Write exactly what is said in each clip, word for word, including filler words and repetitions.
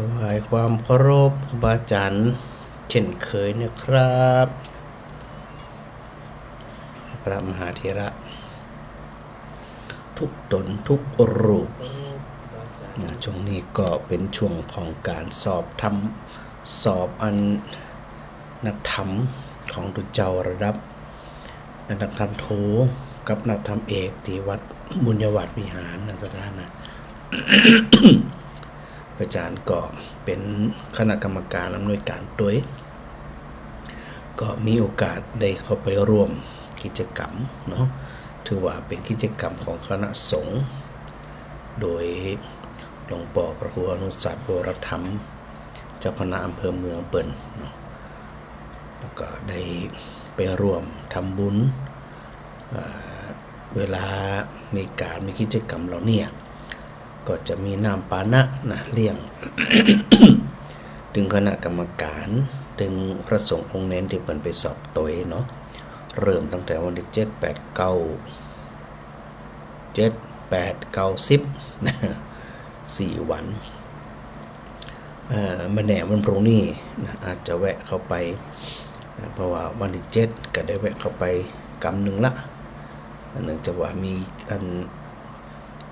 ถวายความเคารพครูบาอาจ๋ารย์เช่นเคยนะครับ พระมหาเถระทุกต๋นทุกรูปนะ ช่วงนี้ก็เป๋นช่วงของก๋านสอบธรรม สอบอันนักธรรมของตุ๊เจ้าระดับ นักธรรมโทกับนักธรรมเอกตี้วัดบุญญาวาสวิหารนะ ศรัทธานะ อาจ๋ารย์ก็เป๋นคณะกรรมก๋านอำนวยก๋านตวย ก็มีโอกาสได้เข้าไปร่วมกิจกรรมเนาะ ถือว่าเป๋นกิจกรรมของคณะสงฆ์ โดยหลวงป้อพระครูอนุสาสน์วรธรรม เจ้าคณะอำเภอเมืองเปิ้นเนาะ แล้วก็ได้ไปร่วมทำบุญ เอ่อ เวลามีก๋านมีกิจกรรมเหล่านี้ ก็จะมีน้ำปานะนะ เลี้ยง ตึงคณะกรรมก๋าน ตึงพระสงฆ์องค์เณรตี้เปิ้นไปสอบตวยเนาะ เริ่มตั้งแต่วันตี้เจ็ด แปด เก้า เจ็ด แปด เก้า สิบ สี่วัน เอ่อ บ่แน่วันพรุ่งนี้นะ อาจจะแวะเข้าไปนะ เพราะว่าวันตี้เจ็ดก็ได้แวะเข้าไปกำนึ่งละ เนื่องจากว่ามีอัน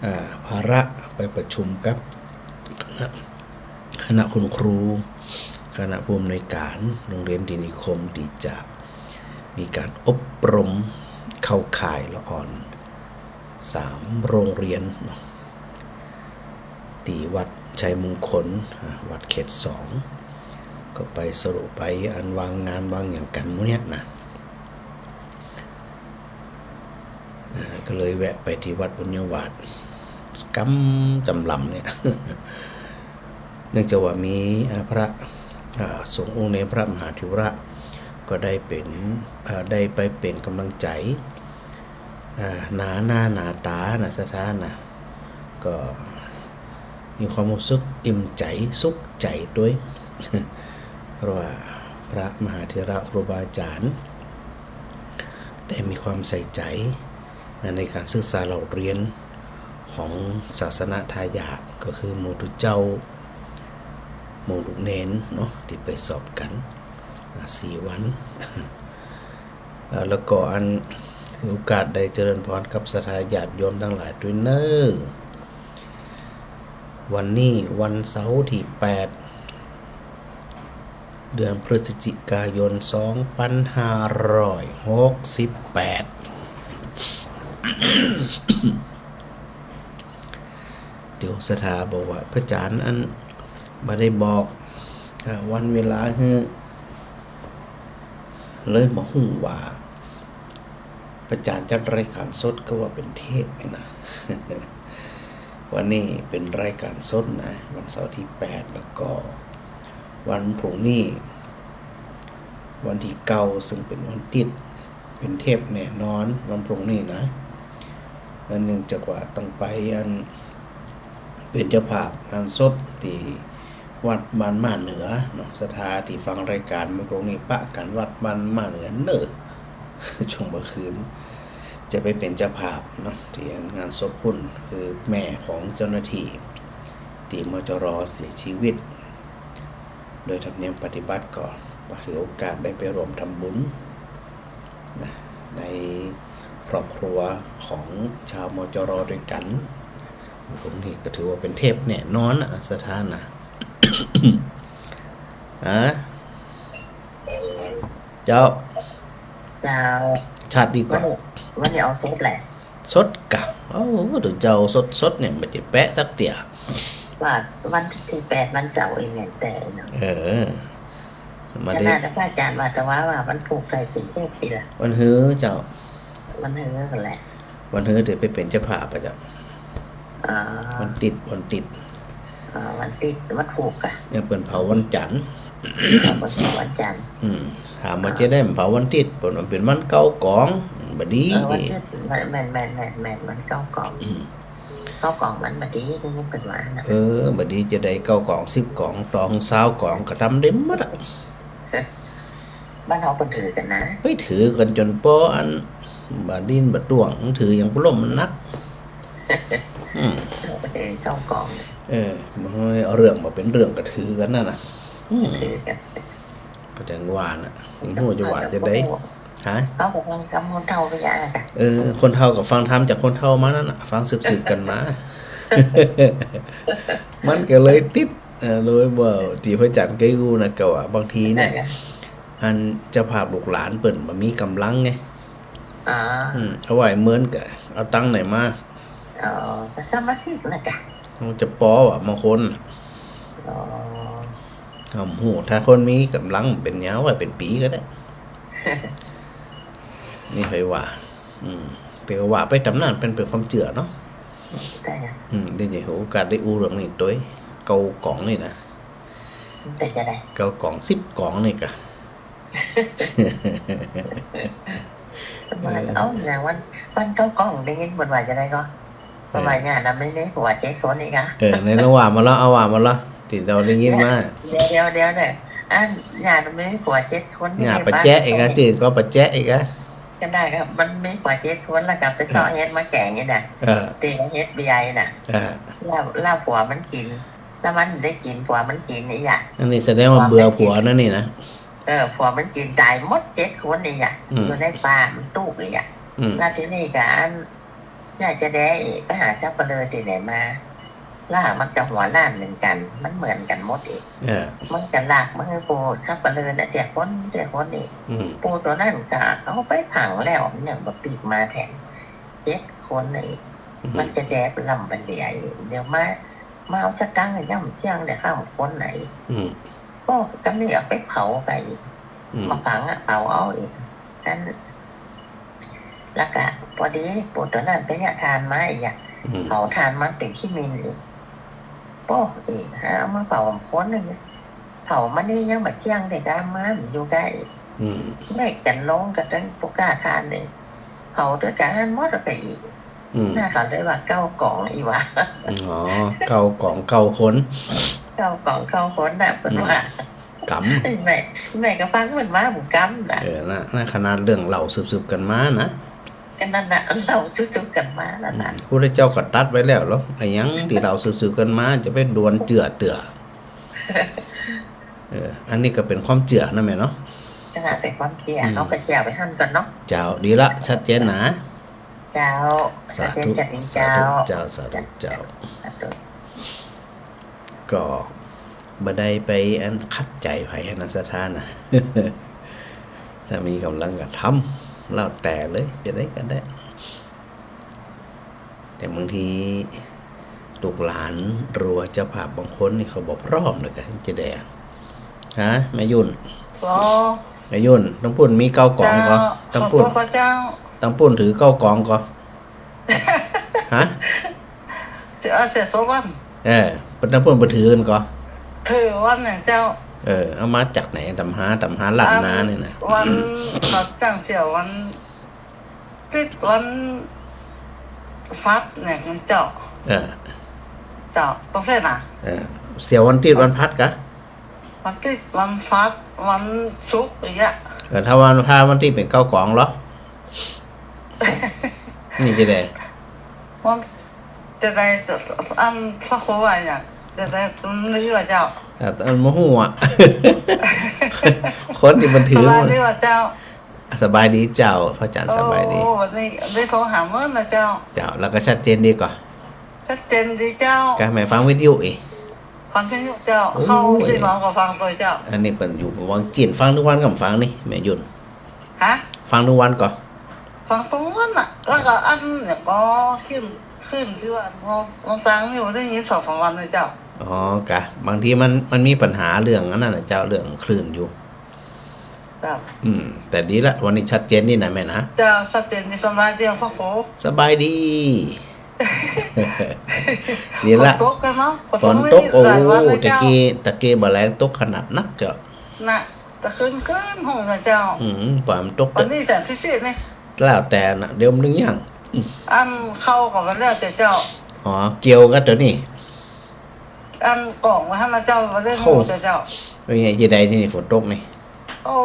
อ่า ภาระไปประชุมกับคณะ คณะคุณครู คณะผู้อำนวยก๋านโรงเรียนตรีนิคม ตี้จะมีก๋านอบรมเข้าข่ายละอ่อนสามโรงเรียนเนาะ ตี้วัดชัยมงคล อ่า วัดเขตสอง ก็ไปสรุปไปอันวางงานวางหยังกั๋นหมู่เนี้ยนะ อ่า ก็เลยแวะไปตี้วัดบุญญาวาส กำจำลำเนี่ย เนื่องจากว่ามี อ่า พระ อ่า สงฆ์องค์เณรพระมหาเถระ ก็ได้เป๋น อ่า ได้ไปเป๋นก๋ำลังใจ๋ อ่า หนาหน้าหนาต๋านะ ศรัทธานะ ก็มีความรู้สึกอิ่มใจ๋สุขใจ๋ตวย เพราะว่าพระมหาเถระครูบาอาจ๋ารย์ ได้มีความใส่ใจ๋ในก๋านศึกษาเล่าเรียนของศาสนทายาท ก็คือหมู่ตุ๊เจ้า หมู่ลูกเณรเนาะ ตี้ไปสอบกั๋น อ่า สี่วัน เอ่อ แล้วก็อันถือโอกาสได้เจริญพรกับศรัทธาญาติโยมตังหลายตวยเน่อ วันนี้วันเสาร์ตี้แปด เดือนพฤศจิกายน สองปันห้าร้อยหกสิบแปด เดี๋ยวศรัทธาบอกว่า พระอาจ๋ารย์อันบ่ได้บอก เอ่อ วันเวลาหื้อ เลยบ่ฮู้ว่า พระอาจ๋ารย์จัดรายก๋านสดก็ว่าเป๋นเทปนี่นะ วันนี้เป๋นรายก๋านสดนะ วันเสาร์ตี้แปด แล้วก็วันพรุ่งนี้ วันตี้เก้า ซึ่งเป๋นวันติ๊ด เป๋นเทปแน่นอน วันพรุ่งนี้นะ เนื่องจากว่าต้องไปอัน เป๋นเจ้าภาพงานศพตี้วัดบ้านหม้าเหนือเนาะ ศรัทธาตี้ฟังรายก๋านมาตรงนี้ ปะกั๋นวัดบ้านหม้าเหนือเน่อ ช่วงบ่าคืน จะไปเป๋นเจ้าภาพเนาะ ตี้งานศพปุ้น คือแม่ของเจ้าหน้าตี้ตี้ มจร เสียชีวิต โดยธรรมเนียมปฏิบัติก็ถือโอกาสได้ไปร่วมทำบุญนะ ในครอบครัวของชาว มจร ตวยกั๋น ตรงนี้ก็ถือว่าเป๋นเทปแน่นอนนะ ศรัทธานะ ฮะ เจ้า เจ้า ชัดดีกว่า วันนี้ วันนี้เอาสดแหละ สดกะ โอ้ ตุ๊เจ้าสดๆ เนี่ย บ่ได้แปะสักเตื้อ ว่าวันตี้แปดวันเสาร์เองเนี่ย แต่เนาะ เออ มา ขนาดพระอาจ๋ารย์ว่า แต่ว่า ว่าวันพูกได้เป๋นเทปดีละ วันหื้อเจ้า วันหื้อกั๋นแหละ วันหื้อเดี๋ยวไปเป๋นเจ้าภาพอะเจ้า อ๋อ วันติ๊ด วันติ๊ด อ๋อ วันติ๊ด วันพูกอะ เนี่ย เปิ้นเผาวันจันทร์ เปิ้นเผาวันจันทร์ อืม ถามว่าจะได้เผาวันติ๊ด เปิ้นว่าเป๋นวันเก้ากอง บ่ดี เออ วันติ๊ด แม่น แม่น แม่น แม่น วันเก้ากอง อืม เก้ากองมันบ่ดี นี่เปิ้นว่านะ เออ บ่ดีจะได้เก้ากอง สิบกอง สอง ซาวกอง ก็ทำได้หมดอะ บ้านเฮาเปิ้นถือกั๋นนะ ไปถือกั๋นจ๋นปออัน บ่าดิ้นบ่าต้วง ถืออย่างปล้มมันนัก อืม เออ เก้ากอง เออ มันเอาเรื่องมาเป๋นเรื่องกระถือกั๋นนั่นน่ะ อืม กระถือกั๋น ก็จังว่าน่ะ บ่ฮู้จะว่าจะใด ฮะ เขาก็ฟังกำคนเฒ่าไปอย่างนั้นน่ะ เออ คนเฒ่าก็ฟังธรรมจากคนเฒ่ามานั่นน่ะ ฟังสืบๆ กั๋นมา มันก็เลยติด เออ เลยว่าตี้พระอาจารย์เกยอู้น่ะ ก็ว่าบางทีเนี่ย อันเจ้าภาพลูกหลานเปิ้นบ่มีก๋ำลังไง อ๋อ อืม เอาไหว้เมินก็เอาตังค์ไหนมา อ๋อ ก็สมาชิกน่ะกะ มันจะปอวะบางคน อ๋อ ก็บ่ฮู้ ถ้าคนมีก๋ำลังเป๋นยาวไว้เป๋นปี๋ก็ได้ นี่ใผว่า อืม แต่ก็ว่าไปต๋ามนั้น เป๋น เป๋นความเจื้อเนาะ ใจ้ อืม เดี๋ยวจะมีโอกาสได้อู้เรื่องนี้ตวย เก่ากองนี่นะ เป๋นจะใด เก่ากองสิบกองนี่กะ มัน เอ้า อย่างวัน วันเก่ากองได้ยินเปิ้นว่าจะใดก่อ เออ เปิ้นว่าย่าน่ะมันมีผัวเจ็ดคนนี่กะ เออ ในระหว่างมาแล้ว เอาว่ามาแล้ว ตี้เฮาได้ยินมา เดี๋ยว เดี๋ยว เดี๋ยวเนี่ย อันย่าน่ะมันมีผัวเจ็ดคนนี่ ย่า ปะแจ๊ะอีกอะ จื้อก็ปะแจ๊ะอีกอะ ก็ได้ครับ มันมีผัวเจ็ดคนแล้วก็ไปเซาะ เออ เฮ็ดมาแก๋งนี่น่ะ เออ ตี้เฮ็ดเบียร์นี่น่ะ เออ แล้ว แล้วผัวมันกิ๋น แล้วมันได้กิ๋น ผัวมันกิ๋นนี่อะ อันนี้แสดงว่าเบื่อผัวนั่นนี่นะ เออ ผัวมันกิ๋นต๋ายหมดเจ็ดคนนี่อะ อืม อยู่ในป่ามันตุ๊กข์นี่อะ อืม แล้วตี้นี่ก็อัน อยากจะได้ไปหาสัปเหร่อตี้ไหนมา แล้วมันก็หัวล้านเหมือนกั๋น มันเหมือนกั๋นหมดอีก เออ มันก็ลากมาหื้อปู่สัปเหร่อน่ะ เตี้ยคน เตี้ยคนนี่ อืม ปู่ตั๋วนั้นก็เอาไปฝังแล้ว มันยังบ่ปิ๊กมาแทน เจ็ดคนนี่ อืม มันจะแดบลำบะเหลียอีก เดี๋ยวมา มาเอาสตางค์ย้ำเสี้ยงเดี๋ยวข้าคนไหน อืม ก็จะมีเอาไปเผาไปอีก อืม มาฝังอะ เผาเอาอีก อัน แล้วก็ปอดีปู่ตั๋วนั้นไปเยียะถ่านมาอีกอะ อืม เผาถ่านมันเป๋นขี้มินอีก โป้ เอ๊ะ หาเอามาเผาคนนึง เผามานี่ยังบ่เสี้ยงเด้อ กำมามันอยู่ใก้ อืม แม่กั๋นลงกั๋นตังปู่ก้าถ่านเลย เผาตวยกั๋นหั้นหมดแล้วก็อีก อืม น่าเขาเลยว่าเก่ากองอี้หว่า อ๋อ เก่ากองเก่าคน เก่ากองเก่าคนน่ะ เปิ้นว่า อืม กำ แม่ แม่ก็ฟังเปิ้นว่าเหมือนกั๋นน่ะ เออ น่ะ น่ะ ขนาดเรื่องเล่าสืบๆ กั๋นมานะ ก็นั่นน่ะ เล่าสืบๆ กั๋นมานั่นน่ะ อืม พุทธเจ้าก็ตรัสไว้แล้วเหรอ อะหยังตี้เล่าสืบๆ กั๋นมา จะไปด่วนเจื้อเตื้อ เออ อันนี้ก็เป๋นความเจื้อนะแม่เนาะ ขนาดเป๋นความเจื้อ อืม เฮาก็เจื้อไปหั้นก่อนเนาะ เจ้า ดีละ ชัดเจนนะ เจ้า สาธุ ชัดเจนจะดีเจ้า สาธุเจ้า สาธุเจ้า สาธุ ก็บ่ได้ไปอันขัดใจ๋ใผนะ ศรัทธานะ ถ้ามีก๋ำลังก็ทำ แล้วแต่เลย จะใดก็ได้ แต่บางทีลูกหลานหรือว่าเจ้าภาพบางคนนี่เขาบ่พร้อมเลยก็จะใด ฮะ แม่ยุ่น อ๋อ แม่ยุ่น ตังปุ้นมีเก่ากองก่อ เจ้า ตังปุ้น ขอบคุณพระเจ้า ตังปุ้นถือเก่ากองก่อ ฮะ ถือเอาเสียสองวัน เออ ตังปุ้นบ่ถือกั๋นก่อ ถือวันหนึ่งเจ้า เออ เอามาจากไหน ต๋ามหา ต๋ามหาล้านนานี่นะ วันเขาจั้งเสี้ยววัน ติดวันฟัดเนี่ยเจ้า เออ เจ้า ต้องเส้นน่ะ เออ เสี้ยววันติดวันฟัดกะ วันติดวันฟัด วันศุกร์อย่างเงี้ย เออ ถ้าวัน ถ้าวันติดเป๋นเก่ากองเหรอ นี่จะใด วัน จะใด อันพระครูว่าอย่าง จะใด มันนี่ว่าเจ้า อ่ะ อันบ่ฮู้อะ คนตี้มันถือ สบายดีว่าเจ้า สบายดีเจ้า พระอาจารย์สบายดี โอ้ วันนี้ได้โทรหาเมินนะเจ้า เจ้า แล้วก็ชัดเจนดีก่อ ชัดเจนดีเจ้า ก็แม่ฟังวิทยุอีก ฟังวิทยุเจ้า โอ้ย เข้าตี้นอนก็ฟังตวยเจ้า อันนี้เปิ้นอยู่วังจีน ฟังตึงวันก่อ ฟังนี่ แม่ยุ่น ฮะ ฟังตึงวันก่อ ฟังตึงวันน่ะ แล้วก็อันเนี่ยก็ขึ้น ขึ้นตี้ว่า ลองตังอยู่ได้ยินสองสามวันเลยเจ้า อ๋อ กะ บางทีมัน มันมีปัญหาเรื่องอันนั้นน่ะเจ้า เรื่องคลื่นอยู่ เจ้า อืม แต่ดีละ วันนี้ชัดเจนนี่นะแม่นะ เจ้า ชัดเจนนี่ สบายดีเจ้า พระครู สบายดี ดีละ ฝนตกกั๋นเนาะ ฝนตก โอ้ หลายวันแล้วเจ้า ตะกี้ ตะกี้บ่าแลงตกขนาดนักเจ้า น่ะ ตะคืนคืนห้องนะเจ้า อืม ปล่อยมันตก วันนี้แสนสี่สิบนี่ แล้วแต่น่ะ เดี๋ยวมันยัง อันเข้าก็บ่แล้วแต่เจ้า อ๋อ เกี่ยวกับตั๋วนี้ อันกองไว้หั้นนะเจ้า บ่ได้ฮู้แต่เจ้า เป็นไง จะใดตี้นี่ ฝนตกนี่ โอ้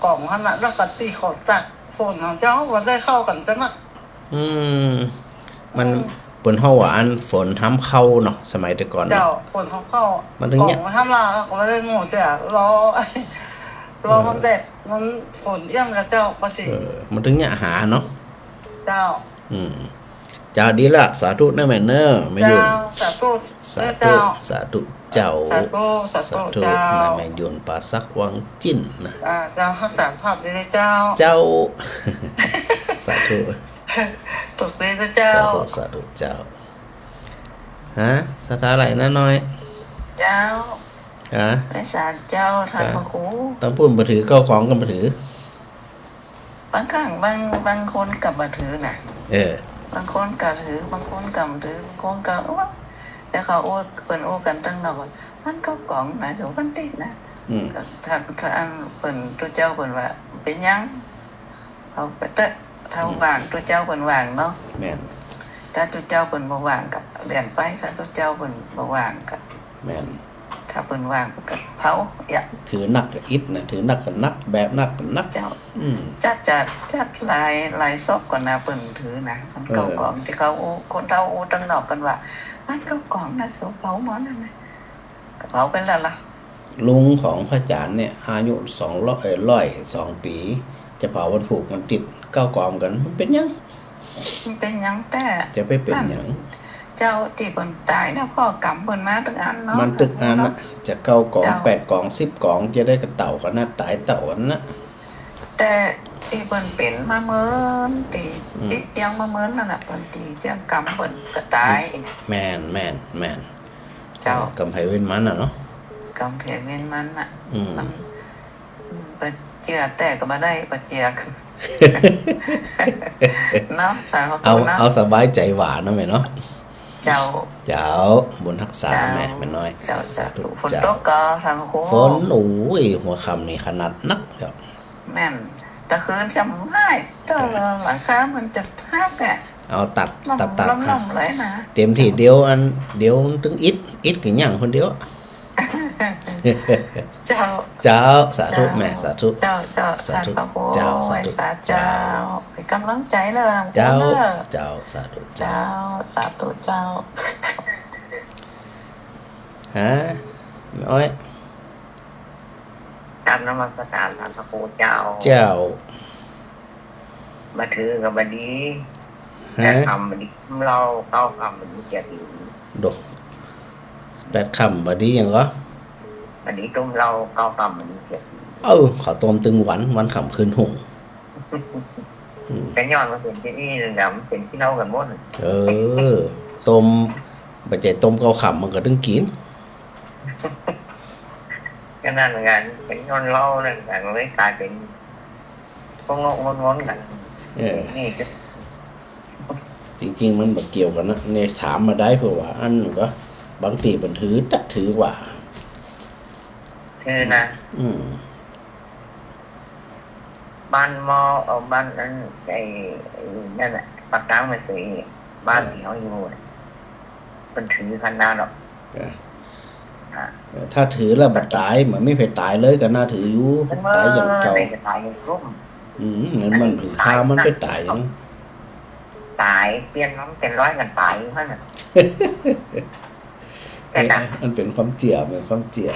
กองหั้นน่ะ แล้วก็ตี้เขาตากฝนของเจ้า บ่ได้เข้ากั๋นจ้ะนะ อืม มัน อืม เปิ้นฮ้องว่าอันฝนฮ้ำเข้าเนาะ สมัยแต่ก่อนเนาะ เจ้า ฝนฮ้ำเข้า มันตึงเยียะ ก่องมันฮ้ำลา ก็บ่ได้โม่เตื้อ รอ รอมันแดด มันฝนเอี้ยมกะเจ้า ภาษี เออ มันตึงเยียะหาเนาะ เจ้า อืม เจ้า ดีละ สาธุเน่อแม่เน่อ แม่หยุ่น เจ้า สาธุ สาธุ เจ้า สาธุเจ้า สาธุ สาธุ สาธุ เจ้า แม่ แม่หยุ่น ปาสัก วังจิ่นนะ อ่า เจ้า ฮักษาภาพดีนะเจ้า เจ้า สาธุ ตกดีนะเจ้า สาธุ สาธุเจ้า ฮะ ศรัทธาไหลนะน้อย เจ้า ฮะ ไปศาลเจ้า ท่านพระครู ต้องพูดบ่ถือ เก้ากองก็บ่ถือ บางครั้งบาง บางคนก็บ่ถือนะ เออ บางคนก็ถือ บางคนก็บ่ถือ บางคนก็ โอ๊ย แต่เขาอู้ เปิ้นอู้กั๋นตังนอกว่า มันเก้ากองนะ สูงมันติดนะ อืม ก็ถ้า ถ้าอันเปิ้น ตุ๊เจ้าเปิ้นว่า เป๋นหยัง เอาไปเต๊อะ ถ้า อืม ว่าง ตุ๊เจ้าเปิ้นว่างเนาะ แม่น ถ้าตุ๊เจ้าเปิ้นบ่ว่างก็เลื่อนไป ถ้าตุ๊เจ้าเปิ้นบ่ว่างก็ แม่น ถ้าเปิ้นว่างก็เผา เยียะ ถือนักก็อิดนะ ถือนักก็นัก แบบนักก็นัก เจ้า อืม จัด จัด จัดหลาย หลายศพก่อนนะ เปิ้นถือนะ มันเก้ากอง เออ ตี้เขาอู้ คนเฒ่าอู้ตังนอกกั๋นว่า มันเก้ากองนะ สูงเผาหมอนั่นนะ ก็เผาไปแล้วล่ะ ลุงของพระอาจารย์เนี่ย อายุสองร้อย เอ่อ ร้อยสองปี๋ จะเผาวันผูกมันติดเก้ากองกั๋น มันเป๋นหยัง มันเป๋นหยังแต๊ จะไปเป๋นหยัง นั่น เจ้า ตี้เปิ้นต๋ายนะ ก็กรรมเปิ้นมาตึกอันเนาะ มันตึกอันนะ เจ้า จะเก้ากอง เจ้า แปดกอง สิบกอง จะได้กั๋นเต้ากั๋นนะ ต๋ายเต้ากั๋นนะ แต่ตี้เปิ้นเป๋นมาเมิน ตี้ อืม ติดเตียงมาเมินนั่นน่ะ เปิ้นตี้เจียงกรรมเปิ้นก็ต๋าย แม่น แม่น แม่น เจ้า กรรมไผเวรมันน่ะเนาะ กรรมไผเวรมันน่ะ อืม มัน อืม บ่เจื้อแต๊ก็บ่ได้ บ่เจื้อ เนาะ สาธุ เอา เนาะ เอาสบายใจ๋หวาเนาะแม่เนาะ เจ้า เจ้า บุญฮักษา เจ้า แม่ แม่น้อย เจ้า สาธุ สาธุ เจ้า ฝนตกก่อ สาธุ ฝน โอ้ย หัวค่ำนี่ขนาดนักเจ้า แม่น ตะคืนจำได้ เจ้า เออ หลังคามันจะหักอะ เอาตัด ล่ม ตัด ตัด ล่มๆ เลยนะ เต็มตี้ เดี๋ยวอัน เดี๋ยวตึงอิด อิดก็ยังคนเดียว เจ้า เจ้า สาธุ เจ้า แม่ สาธุ เจ้า เจ้า สาธุ ท่านพระครู เจ้า สาธุ ไหว้สา เจ้า เจ้า เป๋นกำลังใจ๋เน่อ เจ้า เจ้า สาธุ เจ้า เจ้า สาธุ เจ้า ฮะ แม่อ้อย กราบนมัสการท่านพระครูเจ้า เจ้า บ่ถือก็บ่ดี ฮะ แปดค่ำบ่ดีตุ้มเหล้า เก้าค่ำบ่ดีเจียดหิน โด แปดค่ำบ่ดีหยังก่อ บ่ดีตุ้มเหล้า เก้าค่ำบ่ดีเจียดหิน เออ ข้าวต้มตึงวัน วันค่ำคืนหุง อืม ก็ย้อนว่าเป๋นตี้นี่แหละ มันเป๋นตี้เฮากั๋นหมด เออ ต้ม บ่ใจ้ต้มเก้าค่ำมันก็ตึงกิ๋น ก็นั่นเหมือนกั๋น เป๋นย้อนเหล้านั่นกั๋น เลยก๋ายเป๋น ก็งงๆ กั๋น เออ นี่ก็ จริงๆ มันบ่เกี่ยวกั๋นนะ เนี่ยถามมาได้ เพราะว่าอันก็ บางตี้มันถือ ตัดถือกว่า คือนะ อืม บ้านหม้อ เอ่อ บ้านนั้น ไอ้ ไอ้นั่นน่ะ ปากตางไม่เคย บ้านตี้เฮาอยู่น่ะ เปิ้นถือขนาดเนาะ เออ อ่ะ เออ ถ้าถือแล้วบ่ต๋าย มันไม่เป๋นต๋ายเลยก็น่าถืออยู่ เออ ต๋ายอย่างเก่า ต๋ายอย่างกลุ้ม อืม มัน มันถือคามันไปต๋ายอย่าง ต๋าย เปลี่ยนมันเป๋นร้อยกั๋นต๋ายอยู่หั้นน่ะ แต่ เอ๊ะ นะ มันเป๋นความเจื้อ เป๋นความเจื้อ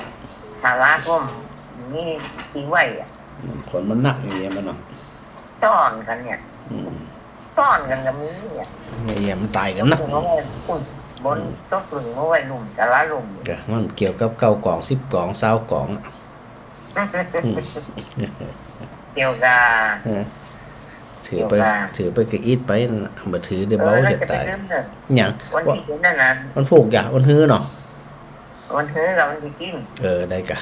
สาระก็มีตี้ไหว้อะ อืม คนมันนักอย่างเงี้ยมันเนาะ ต้อนกั๋นเนี่ย อืม ต้อนกั๋นก็มีเนี่ย เนี่ย มันต๋ายกั๋นนัก ตกลงว่า อุ้ย บน อืม ตกลงว่าไหว้ลุ่ม สาระลุ่ม ก็มันเกี่ยวกับเก้ากอง สิบกอง ซาวกองอะ อืม เกี่ยวกับ เออ ถือไป เกี่ยวกับ ถือไปก็อิดไปนั่นน่ะ บ่ถือเดี๋ยว เออ เบาจะต๋าย แล้วจะไปลืมเน่อ หยัง วันที่ วัน นั่นน่ะ วันพูกจ้ะ วันฮื้อเนาะ วันฮื้อกับวันตี้กิ๋น เออ ได้ก่ะ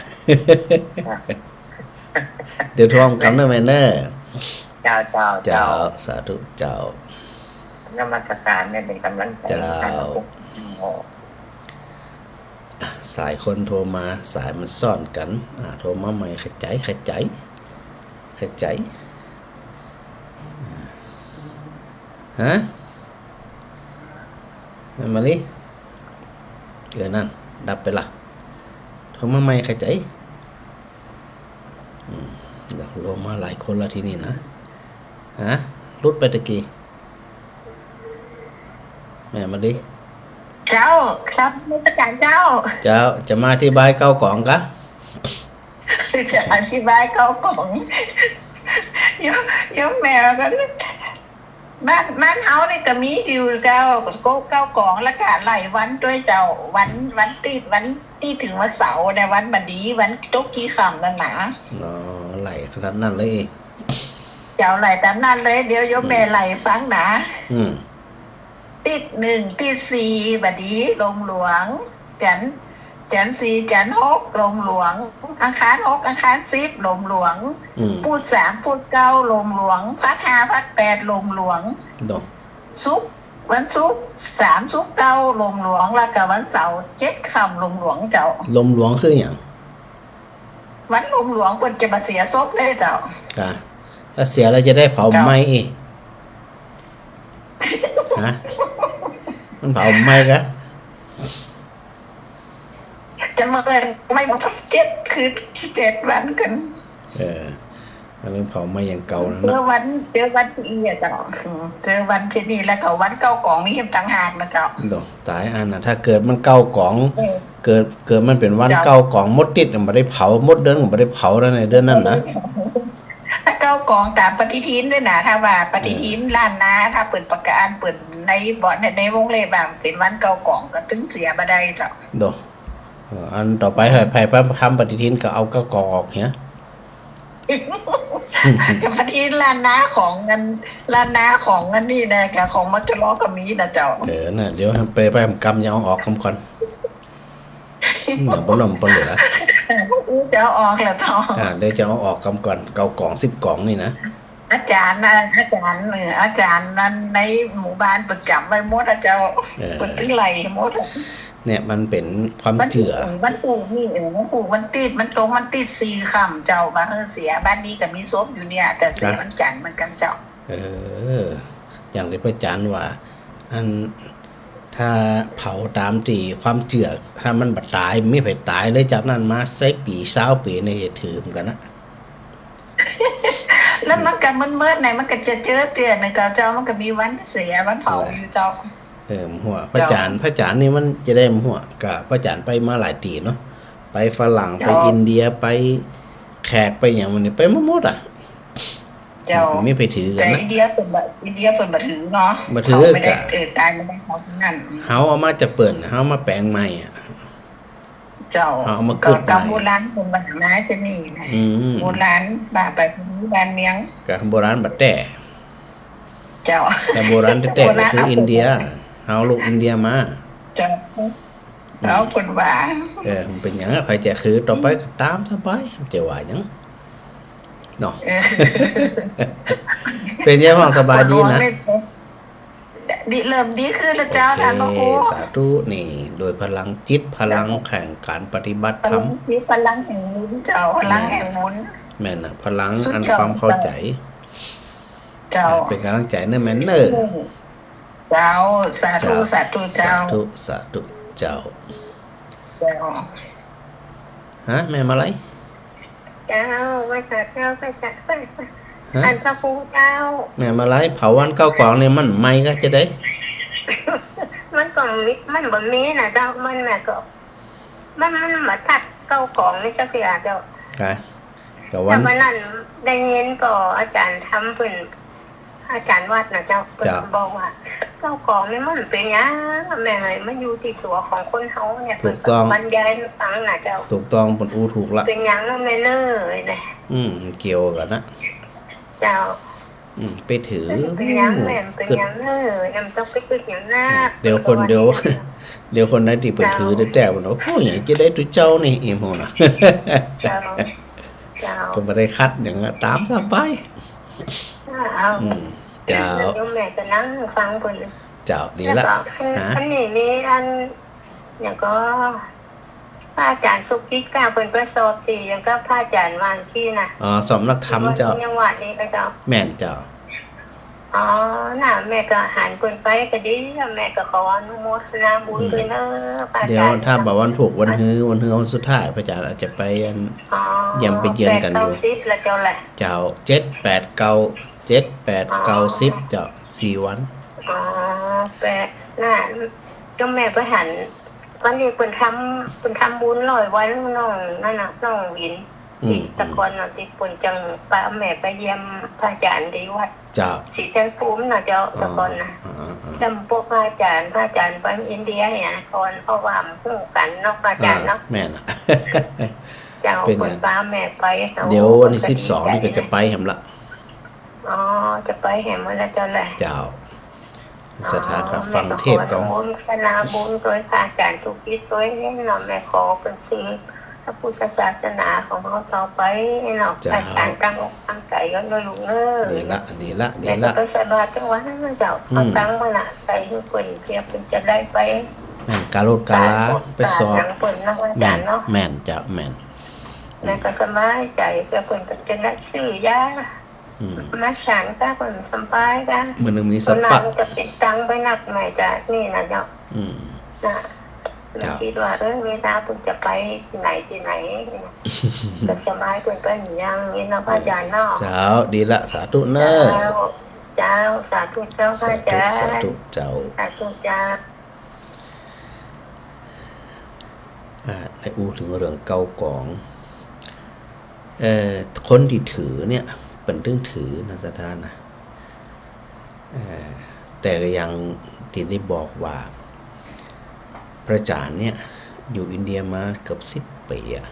อ่ะ เดี๋ยวทวงกำเน่อแม่เน่อ เจ้า เจ้า เจ้า เจ้า สาธุเจ้า นมัสการเนี่ยเป๋นกำลังใจ๋ เจ้า ให้ท่านทุกคน อ่ะ สายคนโทรมา สายมันซ้อนกั๋น อ่ะ โทรมาใหม่ ขะใจ๋ ขะใจ๋ ขะใจ๋ ฮะ มาลิ เออ นั่น ดับไปละ โทรมาใหม่ ขะใจ๋ อืม เดี๋ยวโทรมาหลายคนละทีนี้นะ ฮะ หลุดไปตะกี้ แม่มะลิ เจ้า ครับ นมัสก๋านเจ้า เจ้า จะมาอธิบายเก้ากองกะ จะอธิบายเก้ากอง โยม โยมแม่ก็ บ้าน บ้านเฮานี่ก็มีอยู่เจ้า เก้ากอง แล้วก็ไล่วันตวยเจ้า วัน วันตี้ วันตี้เถิงวันเสาร์เนี่ย วันบ่ดี วันตกขี้ค่ำนั่นนะ อ๋อ ไล่ขนาดนั้นเลย เจ้า ไล่ต๋ามนั้นเลย เดี๋ยวโยมแม่ อืม ไล่ฟังนะ อืม ติ๊ดหนึ่ง ติ๊ดสี่ บ่ดี ลมหลวง จันทร์ จันทร์สี่ จันทร์หก ลมหลวง อังคารหก อังคารสิบ ลมหลวง อืม ปูดสาม ปูดเก้า ลมหลวง พฤหัส พฤหัส แปด ลมหลวง เนาะ ศุกร์ วันศุกร์ สาม ศุกร์ เก้า ลมหลวง แล้วก็วันเสาร์ เจ็ด ค่ำ ลมหลวงเจ้า ลมหลวงคือหยัง วันลมหลวงเปิ้นจะบ่เสียศพเลยเจ้า กะ ถ้าเสียแล้วจะได้เผา เจ้า ไหม้อีก ฮะ มันเผาไหม้กะ จะมาเอิ้นไหม้หมดเจ็ดคืนเจ็ดวันกั๋น เออ อันนั้นเผาไหม้อย่างเก่านั่น เจอ นะ วัน เจอวันที่อี้อะเจ้า อืม เจอวันที่นี่แล้วก็วันเก้ากองนี่ต่างหากนะเจ้า โด ต๋ายอันน่ะ ถ้าเกิดมันเก้ากอง เออ เกิด เกิดมันเป๋นวัน เจ้า เก้ากองหมดติ๊ด บ่ได้เผา หมดเดือนก็บ่ได้เผาแล้วในเดือนนั้นนะ ถ้าเก้ากองต๋ามปฏิทินตวยนะ ถ้าว่าปฏิทิน เออ ล้านนา ถ้าเปิ้นประกาศ เปิ้นในบ่อน ในวงเล็บว่าเป๋นวันเก้ากองก็ตึงเสียบ่ได้เจ้า โด เออ อันต่อไป ไผ ไผ ไผทำปฏิทินก็เอาเก้ากองออกเหีย ปฏิทินล้านนาของอัน ล้านนาของอันนี้นะ กับของ มจล ก็มีนะเจ้า เออ น่ะ เดี๋ยวไป ไปกำ อย่าเอาออกกำก่อน อืม บ่ล้มบ่เหลือ จะเอาออกแล้วเจ้า อ่า เดี๋ยวจะเอาออกกำก่อน เก้ากอง สิบกองนี่นะ อาจ๋ารย์นะ อาจ๋ารย์ เออ อาจ๋ารย์นั้นในหมู่บ้านประจ๋ำไว้หมดอะเจ้า เออ เปิ้นตึงไล่หมดอะ เนี่ยมันเป๋นความเจื้อ วันผูก วันผูกนี่ เออ วันผูกวันติ๊ด วันตรงวันติ๊ดสี่ค่ำเจ้า บ่หื้อเสีย บ้านนี้ก็มีศพอยู่เนี่ย แต่เสีย อ่ะ วันจันทร์เหมือนกั๋นเจ้า เออ อย่างตี้พระอาจ๋ารย์ว่า อัน ถ้าเผาต๋ามตี้ความเจื้อ ถ้ามันบ่ต๋าย บ่มีใผต๋ายเลย จากนั้นมาสิบปี๋ ซาวปี๋นี่จะถือเหมือนกั๋นนะ แล้วมันก็มืดๆ ไหน มันก็จะเจอเตื้อหนึ่งเจ้า มันก็มีวันเสีย วันเผาอยู่เจ้า เออ หัว พระอาจ๋ารย์ เจ้า พระอาจ๋ารย์นี่มันจะได้หัว กะพระอาจ๋ารย์ไปมาหลายตี้เนาะ ไปฝรั่ง เจ้า ไปอินเดีย ไปแขก ไปหยังหมู่นี้ ไปมาหมดอะ เจ้า บ่มีใผถือกั๋นนะ แต่อินเดียเปิ้นบ่ อินเดียเปิ้นบ่ถือเนาะ บ่ถือ เฮาไม่ได้ กะ เออ ต๋ายไม่ได้เฮานั้น เฮาเอามาจากเปิ้น เฮามาแป๋งใหม่อะ เจ้า เฮาเอามาเกิดใหม่ กำโบราณเปิ้นบ่านะ จะนี่นะ อืม โบราณบ่าไปบ้านเมือง กะโบราณบ่าแต๊ เจ้า แต่โบราณแต๊ๆ ก็คืออินเดีย เฮาลูกอินเดียมา เจ้า อืม เอาเปิ้นว่า เออ มันเป๋นหยังอะ ใผจะคือต่อไปก็ต๋ามสบาย จะว่าหยัง เนาะ เออ เป๋นไงบ้าง สบายดีนะ ดี เริ่มดีขึ้นแล้วเจ้า โอเค ท่านพระครู สาธุ นี่ โดยพลังจิต พลังแห่งการปฏิบัติธรรม พลังจิต พลังแห่งบุญเจ้า พลังแห่งบุญ แม่นน่ะ พลังอันความเข้าใจ๋ เจ้า เป๋นก๋ำลังใจ๋เน่อแม่เน่อ เจ้า สาธุ เจ้า สาธุเจ้า สาธุ สาธุเจ้า เจ้า ฮะ แม่มาลัย เจ้า ไหว้สาเจ้า ไหว้สา ไหว้สา ฮะ ท่านพระครูเจ้า แม่มาลัย เผาวันเก้ากองนี่มันไหม้กะจะใด มันก็มี มันบ่มีนะเจ้า มันน่ะก็ มัน มันมาทัดเก้ากองนี่จักเทื่อเจ้า กะ กะวัน แต่วันนั้นได้ยินก็อาจ๋ารย์ธรรมเปิ้น อาจ๋ารย์วัดน่ะเจ้า เปิ้น เจ้า บอกว่า เก้ากองนี่มันเป๋นหยัง แม่เอ๋ย มันอยู่ตี้ตั๋วของคนเฮาเนี่ย ถูกต้อง เปิ้นบรรยายหื้อฟังน่ะเจ้า ถูกต้อง เปิ้นอู้ถูกละ เป๋นหยังเนาะแม่เน่อ อืม เกี่ยวกั๋นนะ เจ้า อืม ไปถือ เป๋นหยังแม่ เป๋นหยังเน่อ ยังต้องไปกึ๊ดหยังนัก เดี๋ยวคน เดี๋ยว เดี๋ยวคนไหนตี้เปิ้นถือแต๊ๆ มัน โอ้โห หยังจะใดตุ๊เจ้านี่ อีหมู่น่ะ เจ้า เจ้า เปิ้นบ่ได้ขัดหยังอะ ต๋ามสบาย เจ้า อืม เจ้า แล้วโยมแม่ก็นั่งฟังเปิ้น เจ้า ดีละ แล้วก็ ฮะ อันนี้มีอัน หยังก็ พระอาจ๋ารย์สุกิตกะ เปิ้นไปสอบติหยังก็พระอาจ๋ารย์วางตี้น่ะ อ๋อ สอบนักธรรมเจ้า ยังว่านี่กะเจ้า แม่นเจ้า อ๋อ น่ะ แม่ก็หันเปิ้นไปก็ดี แม่ก็ขออนุโมทนาบุญด้วยเน่อ พระอาจ๋ารย์ เดี๋ยวถ้าบ่าวันพูกวันฮื้อ วันฮื้อวันสุดท้าย พระอาจ๋ารย์อาจจะไปอัน อ๋อ เยี่ยมไปเยือนกั๋นอยู่ แปดเก้าสิบแล้วเจ้าแหละ เจ้า เจ็ด แปด เก้า เจ็ด แปด เก้า สิบ เจ้า สี่วัน อ๋อ แปะ น่ะ โยมแม่ไปหัน วันนี้เปิ้นทำ เปิ้นทำบุญร้อยวันน้องนั่นน่ะ น้องหวิน อืม ตี้ตะกอนน่ะ ตี้เปิ้นจั่งปาแม่ไปเยี่ยมพระอาจารย์ตี้วัด เจ้า ศรีชัยภูมิน่ะเจ้า อ๋อ ตะกอนน่ะ อ่าๆๆ จำพวกพระอาจารย์ พระอาจารย์ไปอินเดียเนี่ยก่อน เพราะว่าฮู้กั๋นเนาะ พระอาจารย์เนาะ อ่า แม่นละ เจ้า เปิ้นหยัง เปิ้นปาแม่ไป เดี๋ยววันตี้สิบสองนี่ก็จะไปแหมละ อ๋อ จะไปแหมละเจ้าแหละ เจ้า ศรัทธาก็ฟังเทศน์ก็ อ๋อ แม่ก็ขออนุโมทนาบุญตวยพระอาจารย์ทุกทิศตวยเนาะ แม่ขอเปิ้นสืบพระพุทธศาสนาของเฮาต่อไปเนาะ เจ้า อาจารย์ตั้งอกตั้งใจ๋กั๋นเนาะลูกเอ้ย ดีละ ดีละ ดีละ แม่ก็ไปใส่บาตรจังหวะนั้นนะเจ้า อืม เอาตังค์มาละใส่หื้อเปิ้น เพื่อเปิ้นจะได้ไป แม่น ก๋าลดก๋าลา ไปสอบ หยังเปิ้นเนาะ อาจารย์เนาะ แม่น แม่นเจ้า แม่น แม่ก็สบายใจ๋ เพื่อเปิ้นจะได้ซื้อยา อืม มาฉันก็เปิ้นสบายก็ มื้อนึ่งมีสัปปะ คนนั้นจะติดตังค์ไปนักหน่อยจ้ะ นี่นะเนาะ อืม นะ เจ้า คิดว่า เออ เวลาเปิ้นจะไปตี้ไหนตี้ไหน ก็สบายเปิ้นไปอย่างนี้เนาะ พระอาจารย์เนาะ เจ้า ดีละ สาธุเน่อ เจ้า เจ้า สาธุเจ้า พระอาจารย์ สาธุ สาธุเจ้า สาธุเจ้า อ่า ได้อู้เถิงเรื่องเกากอง เอ่อ คนตี้ถือเนี่ย เปิ้นตึงถือนะ ศรัทธานะ เอ่อ แต่ก็อย่างตี้ได้บอกว่า พระอาจารย์เนี่ย อยู่อินเดียมาเกือบสิบปี๋อะ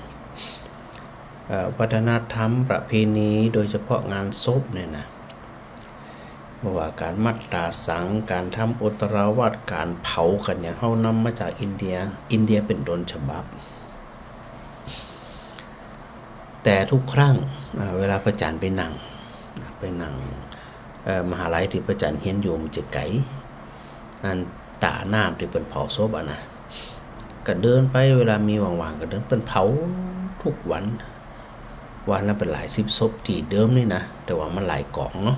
เอ่อ วัฒนธรรมประเพณี โดยเฉพาะงานศพเนี่ยนะ บ่ว่าก๋านมัตตาสัง ก๋านทำโอตราวาท ก๋านเผา ก๋านหยัง เฮานำมาจากอินเดีย อินเดียเป๋นต้นฉบับ แต่ทุกครั้ง อ่า เวลาพระอาจารย์ไปนั่ง ไปนั่ง เอ่อ มหาลัยตี้พระอาจารย์เฮียนอยู่มันจะไก๋ อันต๋าน้ำตี้เปิ้นเผาศพอะนะ ก็เดินไป เวลามีว่างๆ ก็เดิน เปิ้นเผาทุกวัน วันละเป๋นหลายสิบศพตี้เดิมนี่นะ แต่ว่ามันหลายก๋องเนาะ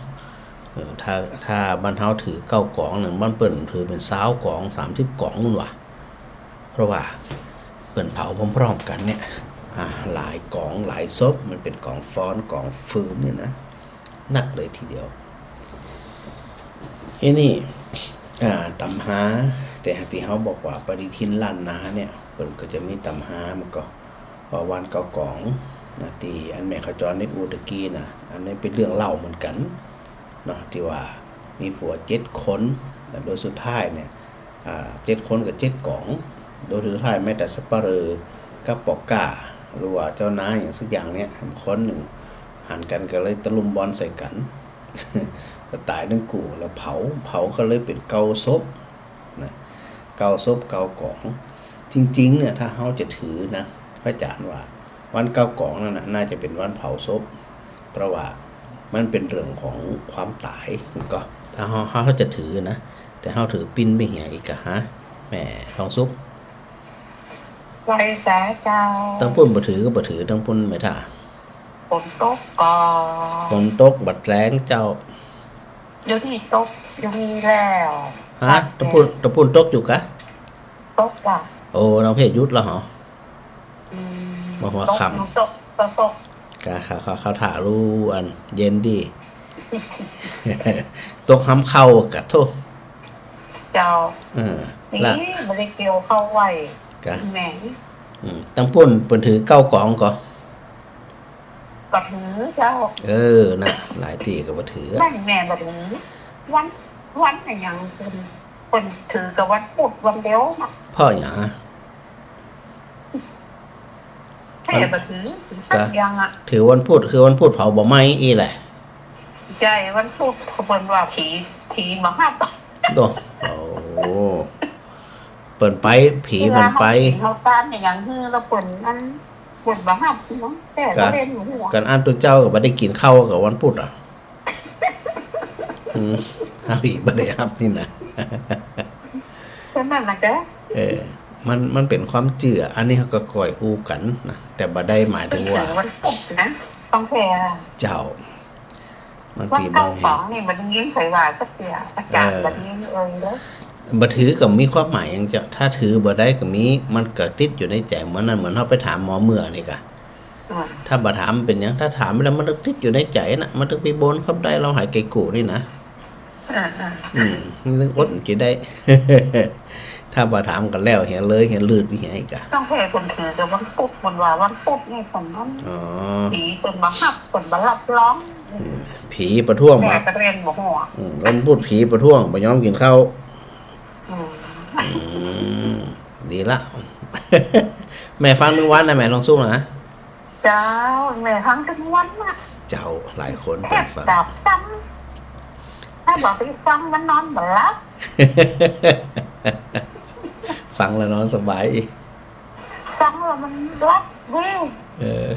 เออ ถ้า ถ้าบ้านเฮาถือเก้าก๋องเนี่ย บ้านเปิ้นถือเป๋นซาวก๋อง สามสิบก๋องนู่นว่ะ เพราะว่าเปิ้นเผาพร้อมๆ กั๋นเนี่ย อ่า หลายก๋องหลายศพ มันเป๋นก๋องฟอนก๋องฟืนเนี่ยนะ นักเลยทีเดียว ทีนี้ อ่า ต๋ำฮา แต่ตี้เฮาบอกว่าปฏิทินล้านนาเนี่ย เปิ้นก็จะมีต๋ำฮา มันก็ ว่าวันเก้ากองนะ ตี้อันแม่ขจรได้อู้ตะกี้นะ อันนี้เป๋นเรื่องเล่าเหมือนกั๋นเนาะ ตี้ว่ามีผัวเจ็ดคน แล้วโดยสุดท้ายเนี่ย อ่า เจ็ดคนกับเจ็ดกอง โดยสุดท้ายแม้แต่สัปเหร่อกับป้อก๊า หรือว่าเจ้านายอย่างสักอย่างเนี่ย คนนึ่งหันกั๋นก็เลยตะลุมบอลใส่กั๋น ก็ต๋ายตึงกู้ แล้วเผา เผาก็เลยเป๋นเก้าศพ นะ เก้าศพเก้ากอง จริงๆ เนี่ย ถ้าเฮาจะถือนะ พระอาจารย์ว่า วันเก้ากองนั่นน่ะ น่าจะเป๋นวันเผาศพ เพราะว่ามันเป๋นเรื่องของความต๋าย ก็ ถ้าเฮา เฮาจะถือนะ แต่เฮาถือปิ้นไปเหียอีกกะฮะ แม่ทองสุข ไหว้สาเจ้า ตังปุ้นบ่ถือก็บ่ถือ ตังปุ้นแม่ถ้า ฝนตกก่อ ฝนตกบ่แล้งเจ้า เดี๋ยวนี้ตก เดี๋ยวนี้แล้ว ฮะ ตังปุ้น ตังปุ้นตกอยู่กะ ตกจ้ะ โอ้ น้องเพชรหยุดแล้วเหรอ อืม บ่หัวค่ำ ตกอยู่ซก ซก กะ เขา เขา เขาถ่ารู้อันเย็นดี ตกหำเข้ากะโธ่ เจ้า เออ นี่ ละ บ่ได้เกี่ยวข้าวไหว้ กะ แหม อืม ตังปุ้นเปิ้นถือเก้ากองก่อ บ่ถือเจ้า เออ น่ะ หลายตี้ก็บ่ถือ นั่นแม่บ่ถือ วัน วันอะหยังเปิ้น เปิ้นถือแต่วันพุธวันเดียวนะ เพราะหยังอะ แม่บ่ถือ ถือสักอย่างอะ ถือวันพุธ คือวันพุธเผาบ่ไหม้อี้แหละ ใจ้ วันพุธเปิ้นว่าผี ผีบ่ฮับ โอ้ โอ้ เปิ้นไป ผีเปิ้นไป เฮากิ๋นข้าวต้านอะหยังหื้อแล้วเปิ้นอัน เปิ้นบ่ฮับเนาะ แต่ก็ กะ เล่นหัว กั๋นอันตุ๊เจ้าก็บ่ได้กิ๋นข้าวกับวันพุธอะ อืม เฮาอีกบ่ได้ฮับนี่นะ ก็นั่นน่ะกะ เออ มัน มันเป๋นความเจื้อ อันนี้เฮาก็ก้อยอู้กั๋นนะ แต่บ่ได้หมายเถิงว่า วันพุธนะ ต้องแท้ เจ้า บางตี้ วันเก้า บางแห่ง สองนี่บ่ได้ยินใผว่าสักเตื้อ อาจ๋ารย์ เออ บ่ได้ยินเอิ้นเด้อ บ่ถือก็มีความหมายหยังเจ้า ถ้าถือบ่ได้ก็มี มันก็ติดอยู่ในใจ๋ เหมือนนั้น เหมือนเฮาไปถามหมอเมื่อนี่กะ อืม ถ้าบ่ถามเป๋นหยัง ถ้าถามแล้วมันต้องติดอยู่ในใจ๋น่ะ มันต้องไปบนกับได้ ลาวหายไก่กู่นี่นะ อ่าๆ อืม มันต้องอดมันจะได้ ถ้าบ่ถามกั๋นแล้ว เหียเลย เหียลืดไปเหียอีกอะ ต้องแผ่คนถือกับวันพุธ มันว่าวันพุธนี่ของมัน อ๋อ ผีเปิ้นบ่ฮับ เปิ้นบ่ฮับรอง อืม ผีประท้วง แม่ บ่ ก็เรียนบ่ฮู้ อืม วันพุธผีประท้วง บ่ยอมกิ๋นข้าว อืม อืม ดีละ แม่ฟังตึงวันนะ แม่ลองสู้นะ เจ้า แม่ฟังตึงวันน่ะ เจ้า หลายคน แทบ เปิ้นฟัง ดับซ้ำ ถ้าบ่ไปฟังมันนอนบ่หลับ ฟังแล้วนอนสบายอีก ฟังแล้วมันหลับดี เออ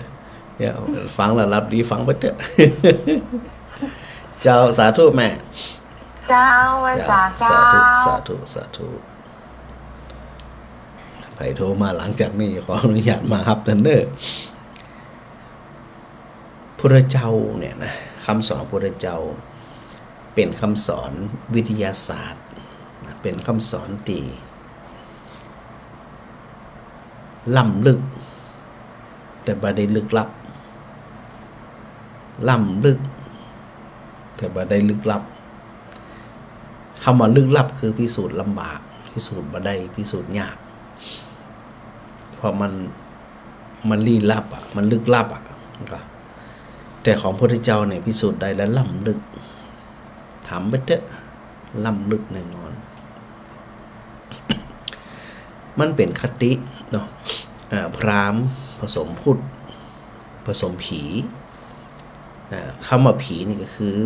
เนี่ย ฟังแล้วหลับดี ฟังไปเต๊อะ เจ้า สาธุแม่ เจ้า ไหว้สา เจ้า สาธุ เจ้า สาธุ สาธุ ใผโทรมาหลังจากนี้ ขออนุญาตบ่ฮับตันเน่อ พุทธเจ้าเนี่ยนะ กำสอนพุทธเจ้า เป๋นกำสอนวิทยาศาสตร์นะ เป๋นกำสอนตี้ ล้ำลึก แต่บ่ได้ลึกลับ ล้ำลึก แต่บ่ได้ลึกลับ กำว่าลึกลับคือพิสูจน์ลำบาก พิสูจน์บ่ได้ พิสูจน์ยาก เพราะมัน มันลี้ลับอะ มันลึกลับอะ ก็ แต่ของพุทธเจ้าเนี่ยพิสูจน์ได้และล้ำลึก ถามไปเต๊อะ ล้ำลึกแน่นอน มันเป๋นคติเนาะ เอ่อ พราหมณ์ผสมพุทธ ผสมผี เอ่อ กำว่าผีนี่ก็คือ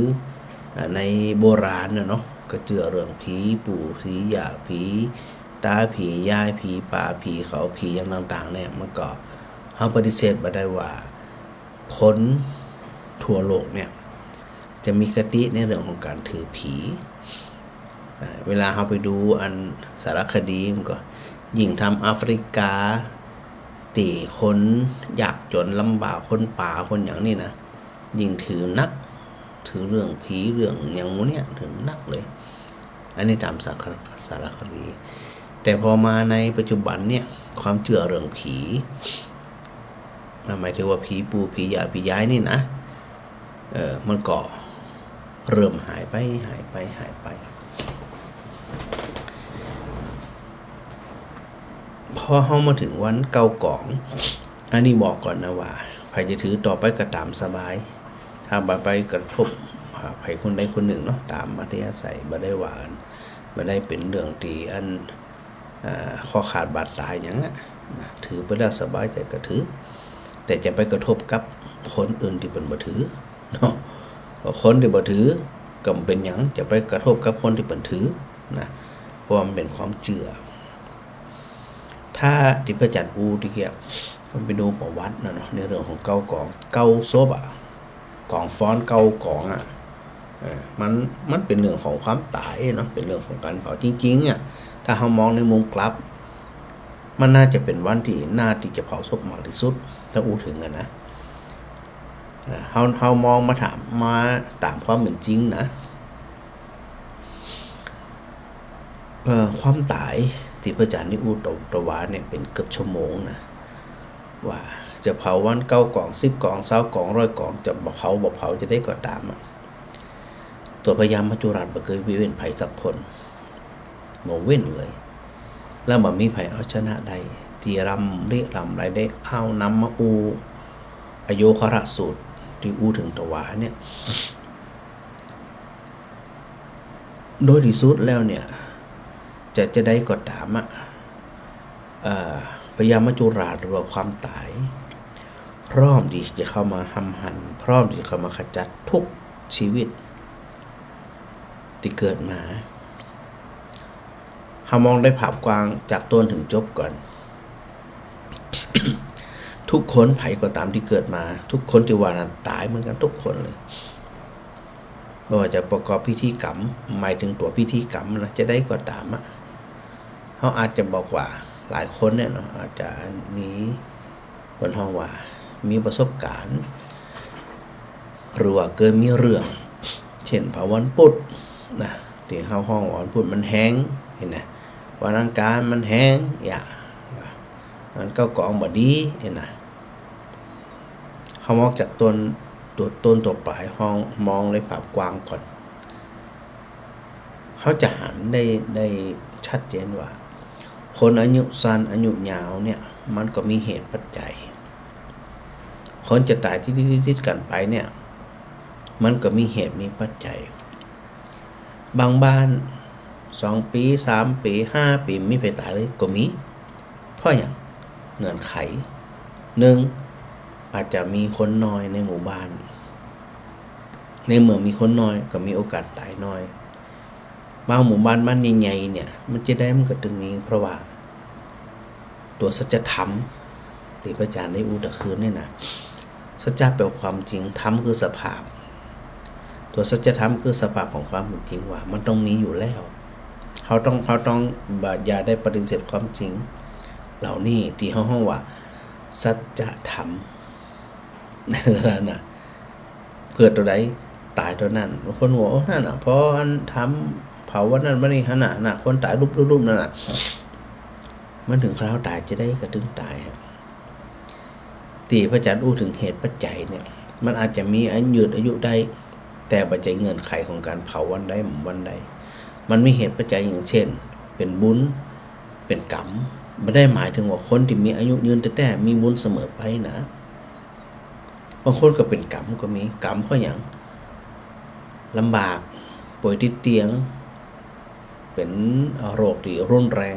เอ่อ ในโบราณน่ะเนาะ ก็เจื้อเรื่องผีปู่ ผีย่า ผีต๋า ผียาย ผีป่า ผีเขา ผีอย่างต่างๆ เนี่ย มันก็ เฮาปฏิเสธบ่ได้ว่า คนทั่วโลกเนี่ย จะมีคติในเรื่องของก๋านถือผี อ่า เวลาเฮาไปดูอันสารคดีมันก็ ยิ่งตางแอฟริกา ตี้คนยากจ๋นลำบาก คนป่า คนหยังนี่นะ ยิ่งถือนัก ถือเรื่องผี เรื่องหยังหมู่เนี่ย ถือนักเลย อันนี้ตางสารค- สารคดี แต่พอมาในปัจจุบันเนี่ย ความเจื้อเรื่องผี อ่า หมายถึงว่าผีปู่ ผีย่า ผียายนี่นะ เออ มันก็เริ่มหายไป หายไป หายไป พอเฮามาเถิงวันเก้ากอง อันนี้บอกก่อนนะว่า ใผจะถือต่อไปก็ต๋ามสบาย ถ้าบ่ไปกระทบ อ่า ใผคนใดคนนึ่งเนาะ ต๋ามอัธยาศัย บ่ได้ว่าอัน บ่ได้เป๋นเรื่องตี้อัน อ่า ข้อขาดบาดต๋ายหยังอะ นะ ถือไปแล้วสบายใจ๋ก็ถือ แต่จะไปกระทบกับคนอื่นตี้เปิ้นบ่ถือเนาะ คนตี้บ่ถือก็บ่เป๋นหยัง จะไปกระทบกับคนตี้เปิ้นถือนะ เพราะว่ามันเป๋นความเจื้อ ถ้าตี้พระอาจ๋ารย์อู้ตี้เกี้ย มันไปดูประวัตินะเนาะ ในเรื่องของเก้ากอง เก้าศพอะ กองฟ้อนเก้ากองอะ เออ มัน มันเป๋นเรื่องของความต๋ายเนาะ เป๋นเรื่องของก๋านเผา จริงๆ อะ ถ้าเฮามองในมุมกลับ มันน่าจะเป๋นวันตี้น่าตี้จะเผาศพมากตี้สุด ถ้าอู้เถิงอะนะ เออ เฮา เฮามองมาถาม มาต๋ามความเป๋นจริงนะ เอ่อ ความต๋ายตี้พระอาจ๋ารย์นี่อู้ตะ ตะวาเนี่ยเป๋นเกือบชั่วโมงนะ ว่าจะเผาวันเก้ากอง สิบกอง ซาวกอง ร้อยกอง จะบ่เผา บ่เผาจะใดก็ต๋ามอะ ตั๋วพญามัจจุราชบ่เกยเว้นใผสักคน บ่เว้นเลย แล้วบ่มีใผเอาชนะได้ ตี้ร่ำริร่ำไรได้ เอานำมาอู้อโยคะสูตรตี้อู้เถิงตะวาเนี่ย โดยตี้สุดแล้วเนี่ย จะ จะใดก็ต๋ามอะ เอ่อ พญามัจจุราชหรือว่าความต๋าย พร้อมตี้จะเข้ามาห้ำหั่น พร้อมตี้จะเข้ามาขจัดทุกชีวิตตี้เกิดมา เฮามองในภาพกว้างจากต้นเถิงจบก่อน ทุกคนใผก็ต๋ามตี้เกิดมา ทุกคนตี้ว่านั้นต๋ายเหมือนกั๋นทุกคนเลย บ่ว่าจะประกอบพิธีกรรม หมายเถิงตั๋วพิธีกรรมนะ จะใดก็ต๋ามอะ เฮาอาจจะบอกว่าหลายคนเนี่ยเนาะ อาจจะมี เปิ้นฮ้องว่ามีประสบก๋ารณ์ หรือว่าเกยมีเรื่อง เจ้นเผาวันปุธนะ ตี้เฮาฮ้องว่าวันปุธมันแฮง หั้นนะ วันอังคารมันแฮง อย่า วันเก้ากองบ่ดี หั้นนะ เฮามองจากต้น ตั๋วต้นตั๋วป๋าย ฮ้อง มองในภาพกว้างก่อน เฮาจะหันได้ ได้ชัดเจนว่า คนอายุสั้นอายุยาวเนี่ย มันก็มีเหตุปัจจัย คนจะต๋ายติดๆๆ กั๋นไปเนี่ย มันก็มีเหตุมีปัจจัย บางบ้านสองปี๋ สามปี๋ ห้าปี๋ บ่มีใผต๋ายเลยก็มี เพราะหยัง เงื่อนไข หนึ่ง อาจจะมีคนน้อยในหมู่บ้าน ในเมื่อมีคนน้อยก็มีโอกาสต๋ายน้อย บางหมู่บ้านมันใหญ่ๆ เนี่ย มันจะใดมันก็ตึงมี เพราะว่าตั๋วสัจธรรมตี้พระอาจารย์ได้อู้ตะคืนเนี่ยนะ สัจจะแปลว่าความจริง ธรรมคือสภาพ ตั๋วสัจธรรมคือสภาพของความเป็นจริงว่ามันต้องมีอยู่แล้ว เฮาต้อง เฮาต้องบ่ อย่าได้ปฏิเสธความจริงเหล่านี้ ตี้เฮาฮ้องว่าสัจธรรม นั่นนะ เกิดตั๋วใดต๋ายตั๋วนั้น บางคนว่า โอ้ นั่นน่ะ พออันทำเผาวันนั้นวันนี้หั้นน่ะ น่ะ คนต๋ายลุบๆๆ นั่นน่ะ มันเถิงคราวต๋ายจะใดก็ตึงต๋ายฮะ ตี้พระอาจารย์อู้เถิงเหตุปัจจัยเนี่ย มันอาจจะมีอายุ ยืดอายุได้ แต่บ่ใจ้เงื่อนไขของก๋านเผาวันใดบ่วันใด มันมีเหตุปัจจัยอย่างเช่น เป๋นบุญ เป๋นกรรม บ่ได้หมายเถิงว่าคนตี้มีอายุยืนแต๊ๆ มีบุญเสมอไปนะ บางคนก็เป๋นกรรมก็มี กรรมเพราะหยัง ลำบาก ป่วยติดเตียง เป๋นโรคตี้รุนแรง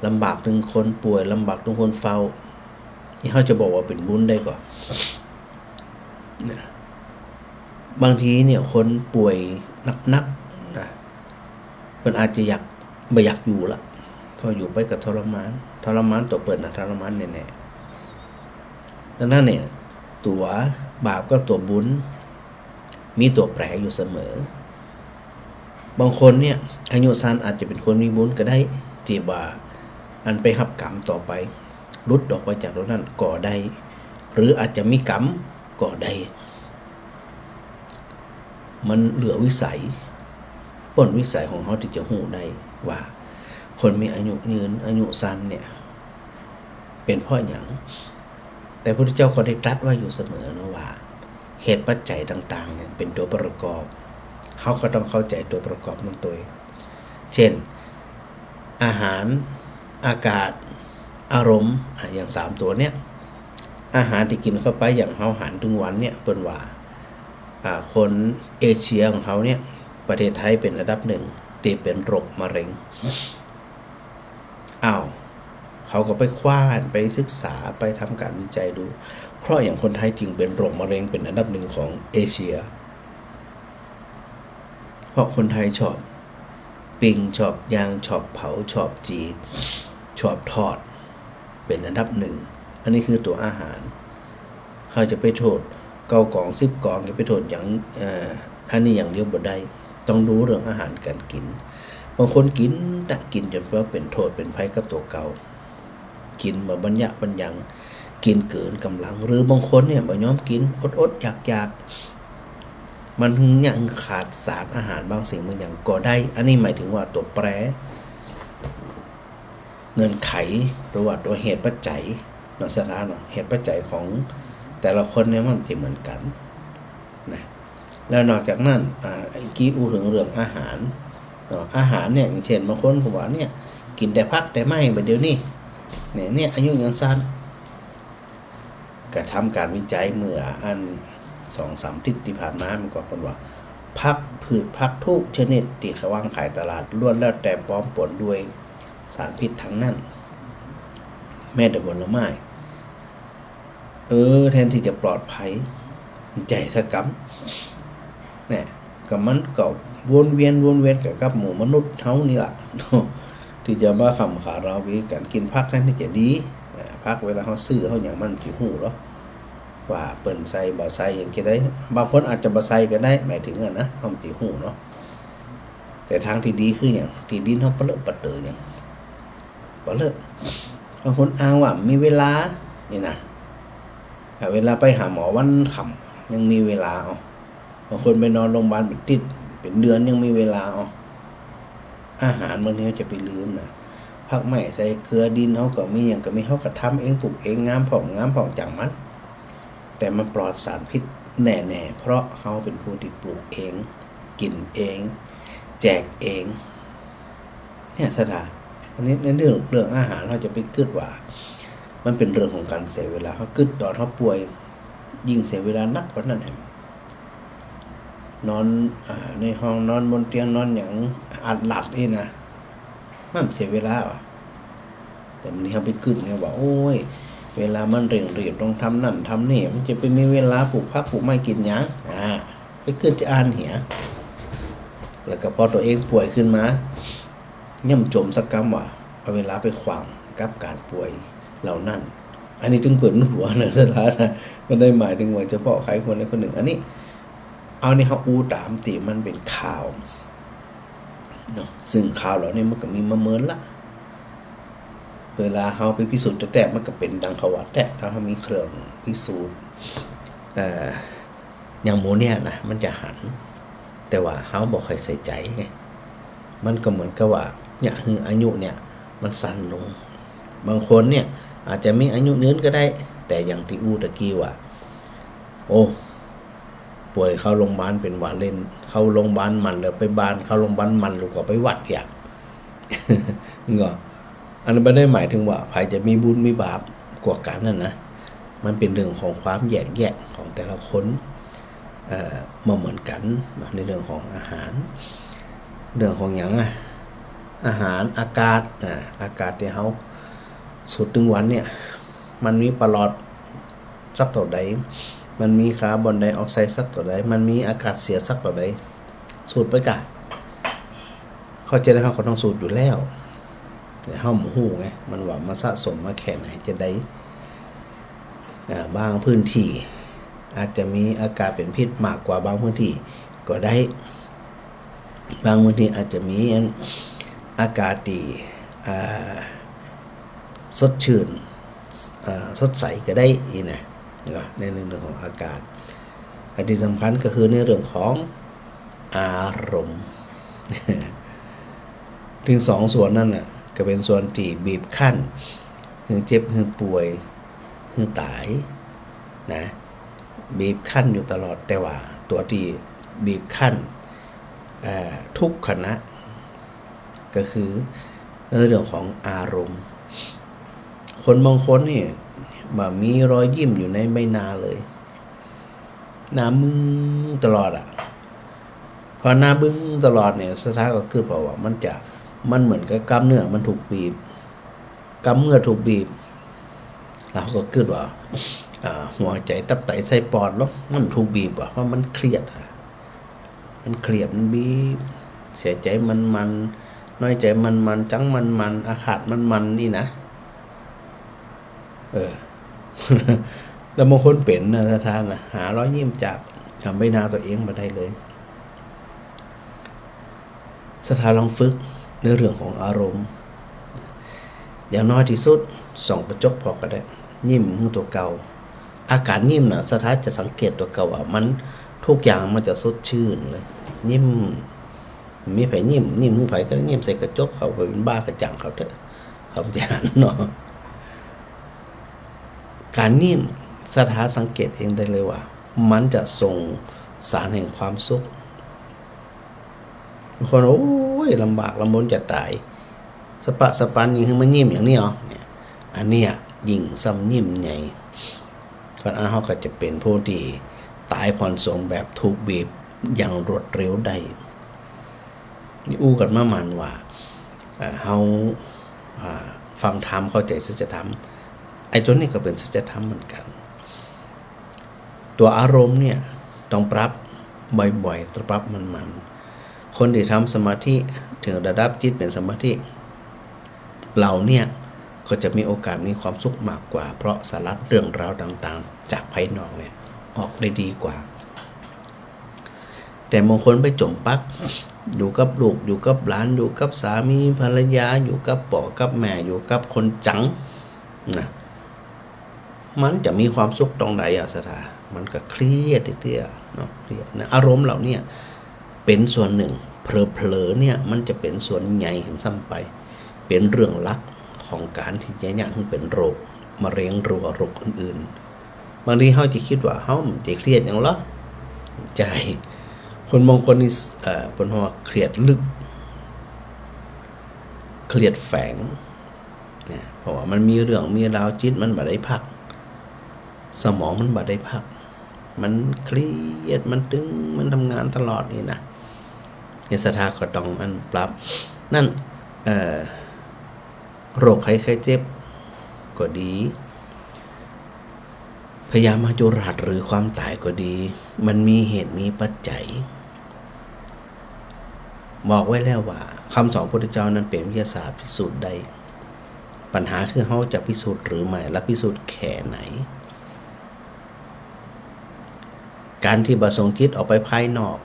ลำบากเถิงคนป่วย ลำบากเถิงคนเฝ้า นี่เฮาจะบอกว่าเป๋นบุญได้ก่อ นะ บางทีเนี่ยคนป่วยหนักๆ นะ เปิ้นอาจจะอยาก บ่อยากอยู่ละ ถ้าอยู่ไปก็ทรมาน ทรมานตั๋วเปิ้นนะ ทรมานแน่ๆ ดังนั้นเนี่ย ตั๋วบาปกับตั๋วบุญ มีตั๋วแปรอยู่เสมอ บางคนเนี่ย อายุสั้นอาจจะเป๋นคนมีบุญก็ได้ ตี้ว่าอันไปฮับกรรมต่อไป หลุดออกไปจากตั๋วนั้นก็ได้ หรืออาจจะมีกรรมก็ได้ มันเหลือวิสัย ป๊นวิสัยของเฮาตี้จะฮู้ได้ว่า คนมีอายุยืน อายุสั้นเนี่ย เป๋นเพราะหยัง แต่พระพุทธเจ้าก็ได้ตรัสไว้อยู่เสมอนะว่า เหตุปัจจัยต่างๆ เนี่ย เป๋นตั๋วประกอบ เฮาก็ต้องเข้าใจ๋ตั๋วประกอบนั้นตวย เช่น อาหาร อากาศ อารมณ์ อ่ะ อย่างสามตั๋วเนี่ย อาหารตี้กิ๋นเข้าไป อย่างเฮาหันตึงวันเนี่ย เปิ้นว่า อ่า คนเอเชียของเฮาเนี่ย ประเทศไทยเป๋นอันดับหนึ่งตี้เป๋นโรคมะเร็ง อ้าว เขาก็ไปคว้าน ไปศึกษา ไปทำก๋านวิจัยดู เพราะหยังคนไทยจึงเป๋นโรคมะเร็งเป๋นอันดับหนึ่งของเอเชีย เพราะคนไทยชอบปิ้ง ชอบย่าง ชอบเผา ชอบจี่ ชอบทอด เป๋นอันดับหนึ่ง อันนี้คือตั๋วอาหาร เฮาจะไปโต้ษเก้ากองสิบกอง จะไปโต้ษหยัง เอ่อ อันนี้อย่างเดียวบ่ได้ ต้องดูเรื่องอาหารก๋านกิ๋น บางคนกิ๋นตะกิ๋นจ๋นว่าเป๋นโต้ษเป๋นภัยกับตั๋วเก่า กิ๋นบ่บรรยะบรรยัง กิ๋นเกินก๋ำลัง หรือบางคนเนี่ยบ่ยอมกิ๋น อดๆ อยากๆ มันเถิงเนี่ยขาดสารอาหารบางสิ่งบางอย่างก็ได้ อันนี้หมายถึงว่าตั๋วแปร เงื่อนไข หรือว่าตั๋วเหตุปัจจัยเนาะ สถานะ เหตุปัจจัยของแต่ละคนเนี่ยมันจะเหมือนกั๋นนะ แล้วนอกจากนั้น อ่า เมื่อกี้อู้เถิงเรื่องอาหารเนาะ อาหารเนี่ย อย่างเช่น บางคนก็ว่าเนี่ย กิ๋นแต่ผักแต่ไม้บ่าเดี่ยวนี้ เนี่ย เนี่ย อายุยังสั้น ก็ทำก๋านวิจัยเมื่ออันสองสามอาทิตย์ตี้ผ่านมา มันก็เปิ้นว่า ผัก พืชผักทุกชนิดตี้เขาวางขายตลาด ล้วนแล้วแต่ปลอมปนด้วยสารพิษทั้งนั้น แม้แต่ผลไม้ เออ แทนตี้จะปลอดภัย ใจ๋สักกำ เนี่ย ก็มันก็วนเวียน วนเวียนกับ กับหมู่มนุษย์เฮานี่ล่ะ ตี้จะมาขำขาราวีกั๋น กิ๋นผักแทนตี้จะดี อ่า ผักเวลาเฮาซื้อเฮาหยังมันบ่ฮู้หรอก ว่าเปิ้นใส่บ่ใส่หยังจะได้ บางคนอาจจะบ่ใส่ก็ได้ หมายถึงอะนะ เฮาบ่ฮู้เนาะ แต่ตางตี้ดีคือหยัง ตี้ดินเฮาปะเลอะปะเต๋อหยัง ปะเลอะ บางคนอ้างว่ามีเวลา นี่นะ อ่า เวลาไปหาหมอวันค่ำยังมีเวลา เอา บางคนไปนอนโรงพยาบาลเป๋นอาทิตย์ เป๋นเดือนยังมีเวลา เอา อาหารบางทีเฮาจะไปลืมนะ ผักไม้ใส่เกลือ ดินเฮาก็มี หยังก็มี เฮาก็ทำเอง ปลูกเอง งามพ่อง งามพ่อง จ้างมัน แต่มันปลอดสารพิษแน่ๆ เพราะเฮาเป๋นผู้ตี้ปลูกเอง เก กิ๋นเอง แจกเอง เนี่ยศรัทธา อันนี้ในเรื่อง เรื่องอาหารเฮาจะไปกึ๊ดว่า มันเป๋นเรื่องของก๋านเสียเวลา เฮากึ๊ดต๋อนเฮาป่วย ยิ่งเสียเวลานักกว่านั้นแหม นอน อ่า ในห้องนอนบนเตียงนอนหยังอัดหลัดนี่นะ มันเสียเวลาว่ะ แต่วันนี้เฮาไปกึ๊ดไงว่า โอ้ย เวลามันเร่งรีบต้องทำนั่นทำนี่ มันจะไปมีเวลาปลูกผักปลูกไม้กิ๋นหยัง อ่า ไปกึ๊ดจะอั้นเหีย แล้วก็พอตั๋วเองป่วยขึ้นมา ย่ำจมสักกำว่า เอาเวลาไปขว้างกับก๋านป่วยเหล่านั้น อันนี้ตึงเป๋นหัวนะศรัทธานะ บ่ได้หมายเถิงว่าเฉพาะใผคนใดคนนึ่ง อันนี้ เอานี่เฮาอู้ต๋ามตี้มันเป๋นข่าวเนาะ ซึ่งข่าวเหล่านี้มันก็มีมาเมินละ เวลาเฮาไปพิสูจน์แต๊ๆ มันก็เป๋นดังเขาว่าแต๊ ถ้าเฮามีเครื่องพิสูจน์ เอ่อ อย่างหมู่เนี่ยนะ มันจะหัน แต่ว่าเฮาบ่ค่อยใส่ใจ๋ไง มันก็เหมือนกับว่า เนี่ย หื้ออายุเนี่ย มันสั้นลง บางคนเนี่ย อาจจะมีอายุยืนก็ได้ แต่อย่างตี้อู้ตะกี้ว่า โอ้ ป่วยเข้าโรงพยาบาลเป๋นหวัดเล่น เข้าโรงพยาบาลมันแล้วไปบ้าน เข้าโรงพยาบาลมันแล้วก็ไปวัดอย่าง ก็ อันนั้นบ่ได้หมายเถิงว่าใผจะมีบุญมีบาปกว่ากั๋นนั่นนะ มันเป๋นเรื่องของความแยกแยะของแต่ละคน เอ่อ บ่เหมือนกั๋นเนาะ ในเรื่องของอาหาร เรื่องของหยังอะ อาหาร อากาศ อ่า อากาศตี้เฮาสูดตึงวันเนี่ย มันมีปะหลอดสักเต้าใด มันมีคาร์บอนไดออกไซด์สักเต้าใด มันมีอากาศเสียสักเต้าใด สูดไปก่ะ เข้าใจ๋แล้ว เฮาก็ต้องสูดอยู่แล้ว แต่เฮาบ่ฮู้ไง มันว่ามันสะสมมาแค่ไหนจะได้ อ่า บางพื้นตี้อาจจะมีอากาศเป๋นพิษมากกว่าบางพื้นตี้ก็ได้ บางพื้นตี้อาจจะมีอันอากาศตี้ อ่า สดชื่น อ่า สดใสก็ได้ อี้นะ นี่ก็ในเรื่องของอากาศ อันตี้สำคัญก็คือในเรื่องของ อารมณ์ ตึงสองส่วนนั่นน่ะ ก็เป๋นส่วนตี้บีบคั้น หื้อเจ็บ หื้อป่วย หื้อต๋าย นะ บีบคั้นอยู่ตลอด แต่ว่าตั๋วตี้บีบคั้น เอ่อ ทุกขณะ ก็คือในเรื่องของอารมณ์ คนบางคนนี่ บ่มีรอยยิ้มอยู่ในใบหน้าเลย หน้าบึ้งตลอดอะ พอหน้าบึ้งตลอดเนี่ย ศรัทธาก็กึ๊ดว่า มันจะ มันเหมือนกับกล้ามเนื้อมันถูกบีบ กล้ามเนื้อถูกบีบ เฮาก็กึ๊ดว่า อ่า หัวใจ๋ ตับ ไต ไส้ ปอดเนาะ มันถูกบีบอะ เพราะมันเครียดอะ มันเครียด มันบีบ เสียใจ๋มันๆ น้อยใจ๋มันๆ จังมันๆ อาฆาตมันๆ อี้นะ เออ แล้วบางคนเป๋นนะ ศรัทธานะ หารอยยิ้มจาก อ่า ใบหน้าตั๋วเองบ่ได้เลย ศรัทธาลองฝึกในเรื่องของอารมณ์ อย่างน้อยตี้สุด ส่องกระจกผ่อก็ได้ ยิ้มหื้อตั๋วเก่า อาก๋านยิ้มน่ะ ศรัทธาจะสังเกตตั๋วเก่าว่ามัน ทุกอย่างมันจะสดชื่นเลย ยิ้ม มีใผยิ้ม ยิ้มหื้อใผก็ได้ ยิ้มใส่กระจก เขาไปเป๋นบ้ากระจ่างเขาเต๊อะ เขาจะหันเนาะ ก๋านยิ้ม ศรัทธาสังเกตเองได้เลยว่า มันจะส่งสารแห่งความสุข บางคน โอ้ย ลำบากลำบนจะต๋าย สะปะสะปัน ยังหื้อมายิ้มอย่างนี้เหรอ เนี่ย อันเนี้ยยิ่งซ้ำยิ้มใหญ่ เพราะอั้นเฮาก็จะเป๋นผู้ตี้ต๋ายผ่อนโสมแบบถูกบีบอย่างรวดเร็วได้ นี่อู้กั๋นมาหมั้นว่า เอ่อ เฮา อ่า ฟังธรรม เข้าใจ๋สัจธรรม ไอ้ตั๋วนี้ก็เป๋นสัจธรรมเหมือนกั๋น ตั๋วอารมณ์เนี่ยต้องปรับบ่อยๆ ต้องปรับหมั้นๆ คนตี้ทำสมาธิเถิงระดับจิตเป๋นสมาธิเหล่าเนี่ยก็จะมีโอกาสมีความสุขมากกว่า เพราะสลัดเรื่องราวต่างๆ จากภายนอกเนี่ยออกได้ดีกว่า แต่บางคนไปจ๋มปักอยู่กับลูก อยู่กับหลาน อยู่กับสามีภรรยา อยู่กับป้อกับแม่ อยู่กับคนจังนะ มันจะมีความสุขตรงไหนอะศรัทธา มันก็เครียดเตื้อๆ เนาะ เครียดนะ อารมณ์เหล่าเนี้ยเป๋นส่วนนึ่ง เผลอๆ เนี่ยมันจะเป๋นส่วนใหญ่แหมซ้ำไป เป๋นเรื่องหลักของก๋านตี้จะเยียะหื้อเป๋นโรคมะเร็งหรือว่าโรคอื่นๆ บางทีเฮาจะกึ๊ดว่า เฮาบ่ได้เครียดหยังหรอก ใจ้ ค บางคนนี่ เอ่อ เปิ้นฮ้องว่าเครียดลึก เครียดแฝง เนี่ย เพราะว่ามันมีเรื่องมีราว จิตมันบ่ได้พัก สมองมันบ่ได้พัก มันเครียด มันตึง มันทำงานตลอดนี่นะ เนี่ย ศรัทธาก็ต้องอันปรับ นั้น เอ่อ โรคภัยไข้เจ็บก็ดี พยาธิมหาจุราชหรือความต๋ายก็ดี มันมีเหตุมีปัจจัย บอกไว้แล้วว่า กำสอนพระพุทธเจ้านั้นเป๋นวิทยาศาสตร์พิสูจน์ได้ ปัญหาคือเฮาจะพิสูจน์หรือไม่ และพิสูจน์แค่ไหน ก๋านตี้บ่ส่งจิตออกไปภายนอก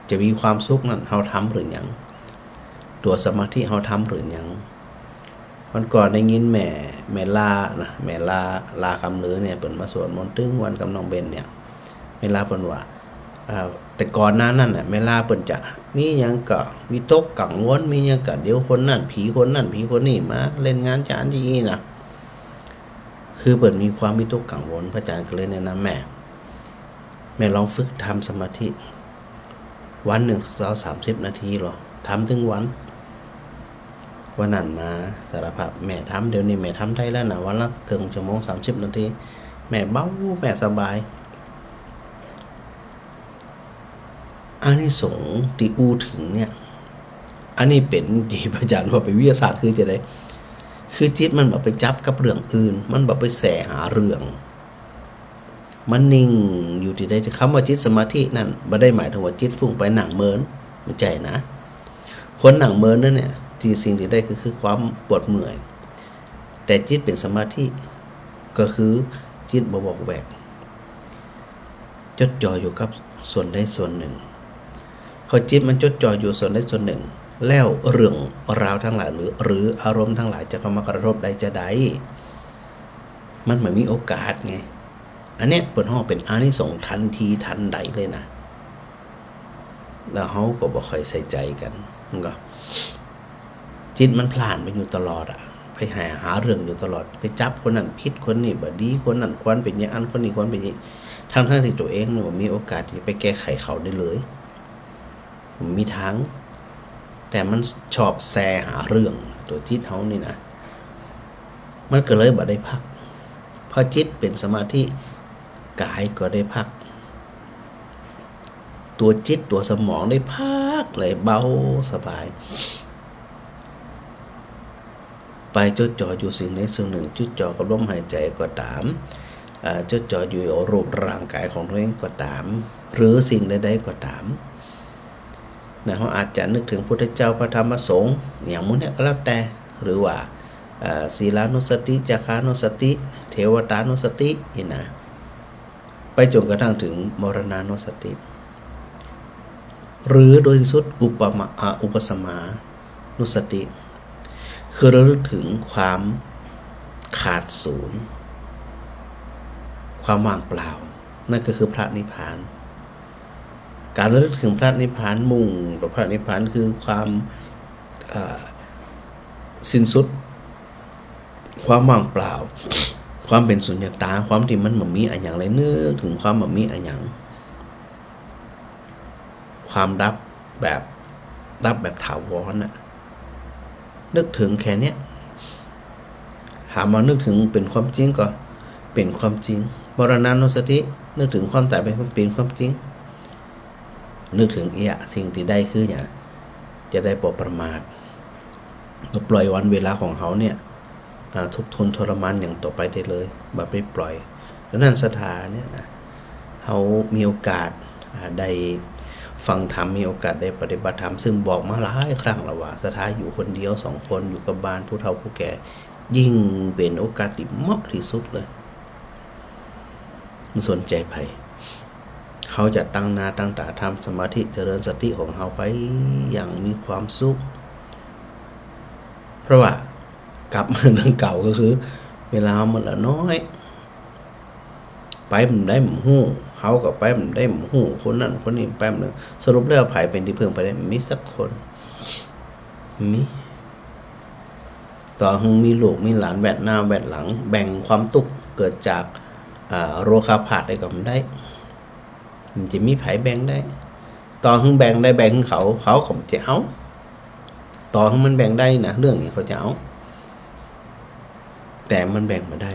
จะมีความสุขนั้น เฮาทำหรือยัง ตั๋วสมาธิเฮาทำหรือยัง วันก่อนได้ยินแม่ แม่ลานะ แม่ลา ลาคำเหลือเนี่ย เปิ้นมาสวดมนต์ตึงวันกับน้องเบนเนี่ย แม่ลาเปิ้นว่า เอ่อ แต่ก่อนหน้านั้นน่ะ แม่ลาเปิ้นจะมีหยังก็วิตกกังวล มีหยังก็เดี๋ยวคนนั้นผีคนนั้นผีคนนี้มาเล่นงานจ๋าอี้นะ คือเปิ้นมีความวิตกกังวล พระอาจารย์ก็เลยแนะนำแม่ แม่ลองฝึกทำสมาธิ วันนึ่งสักสามสิบนาทีลอ ทำตึงวัน วันนั้นมาสารภาพ แม่ทำ เดี๋ยวนี้แม่ทำได้แล้วนะ วันละเกิ่งชั่วโมง สามสิบนาที แม่เบา แม่สบาย อานิสงส์ตี้อู้เถิงเนี่ย อันนี้เป๋นตี้พระอาจารย์ว่าเป๋นวิทยาศาสตร์คือจะได คือจิตมันบ่ไปจับกับเรื่องอื่น มันบ่ไปแส่หาเรื่อง มันนิ่งอยู่ตี้ใด กำว่าจิตสมาธินั้น บ่ได้หมายถึงว่าจิตฟุ้งไปนั่งเมิน บ่ใจ้นะ คนนั่งเมินนั้นเนี่ย ตี้สิ่งตี้ได้ก็คือความปวดเมื่อย แต่จิตเป๋นสมาธิ ก็คือจิตบ่วอกแวก จดจ่ออยู่กับส่วนใดส่วนหนึ่ง พอจิตมันจดจ่ออยู่ส่วนใดส่วนหนึ่ง แล้วเรื่องราวตังหลายหรือ หรืออารมณ์ตังหลายจะเข้ามากระทบได้จาใด มันบ่มีโอกาสไง อันเนี้ยเปิ้นฮ้องเป๋นอานิสงส์ทันทีทันใดเลยนะ แล้วเฮาก็บ่ค่อยใส่ใจ๋กั๋น มันก็ จิตมันพล่านไปอยู่ตลอดอะ ไปหา หาเรื่องอยู่ตลอด ไปจับคนนั้นผิด คนนี้บ่ดี คนนั้นควรเป๋นอย่างอั้น คนนี้ควรเป๋นอย่างนี้ ทั้งๆ ตี้ตั๋วเองเนี่ยบ่มีโอกาสตี้จะไปแก้ไขเขาได้เลย บ่มีตาง แต่มันชอบแส่หาเรื่อง ตั๋วจิตเฮานี่นะ มันก็เลยบ่ได้พัก พอจิตเป๋นสมาธิ ก๋ายก็ได้พัก ตั๋วจิตตั๋วสมองได้พักเลย เบาสบาย ไปจดจ่ออยู่สิ่งใดสิ่งหนึ่ง จดจ่อกับลมหายใจ๋ก็ต๋าม เอ่อ จดจ่ออยู่รูปร่างก๋ายของตั๋วเองก็ต๋าม หรือสิ่งใดๆ ก็ต๋าม นะ เฮาอาจจะนึกเถิงพุทธเจ้า พระธรรม พระสงฆ์ อย่างหมู่เนี้ยก็แล้วแต่ หรือว่า เอ่อ ศีลานุสติ จาคานุสติ เทวตานุสติ นี่นะ ไปจ๋นกระทั่งเถิงมรณานุสติ หรือโดยสุดอุปมา อ่า อุปสมานุสติ คือระลึกเถิงความขาดศูนย์ ความว่างเปล่า นั่นก็คือพระนิพพาน ก๋านระลึกเถิงพระนิพพาน มุ่งต่อพระนิพพาน คือความ เอ่อ สิ้นสุด ความว่างเปล่า ความเป๋นสุญญตา ความตี้มันบ่มีอะหยังเลย นึกเถิงความบ่มีอะหยัง ความดับแบบ ดับแบบถาวรน่ะ นึกเถิงแค่เนี้ย ถามว่านึกเถิงเป๋นความจริงก่อ เป๋นความจริง มรณานุสติ นึกเถิงความต๋ายเป๋น เป๋นความจริง นึกเถิงเอี้ยะ สิ่งตี้ได้คือหยัง จะได้บ่ประมาท ก็ปล่อยวันเวลาของเฮาเนี่ย อ่า ทุกข์ทนทรมานอย่างต่อไปได้เลย บ่ไปปล่อย ดังนั้นศรัทธาเนี่ยนะ เฮามีโอกาส อ่า ได้ฟังธรรม มีโอกาสได้ปฏิบัติธรรม ซึ่งบอกมาหลายครั้งแล้วว่า ศรัทธาอยู่คนเดียวสองคน อยู่กับบ้านผู้เฒ่าผู้แก่ ยิ่งเป๋นโอกาสตี้เหมาะตี้สุดเลย บ่สนใจ๋ใผ เฮาจะตั้งหน้าตั้งต๋าทำสมาธิเจริญสติของเฮาไปอย่างมีความสุข เพราะว่ากลับมาเรื่องเก่าก็คือ เวลามันเหลือน้อย ไปบ่ได้บ่ฮู้ เฮาก็ไปบ่ได้บ่ฮู้ คนนั้นคนนี้ไปบ่ได้ สรุปแล้วใผเป๋นตี้เพิ่งไปได้ บ่มีสักคน บ่มี ต่อหื้อมีลูกมีหลานแวดหน้าแวดหลัง แบ่งความตุ๊กข์เกิดจาก อ่า โรคาพาธได้ก็บ่ได้ บ่จะมีใผแบ่งได้ ต่อหื้อแบ่งได้แบ่งหื้อเขา เขาก็บ่จะเอา ต่อหื้อมันแบ่งได้นะ เรื่องนี้เขาจะเอา แต่มันแบ่งบ่ได้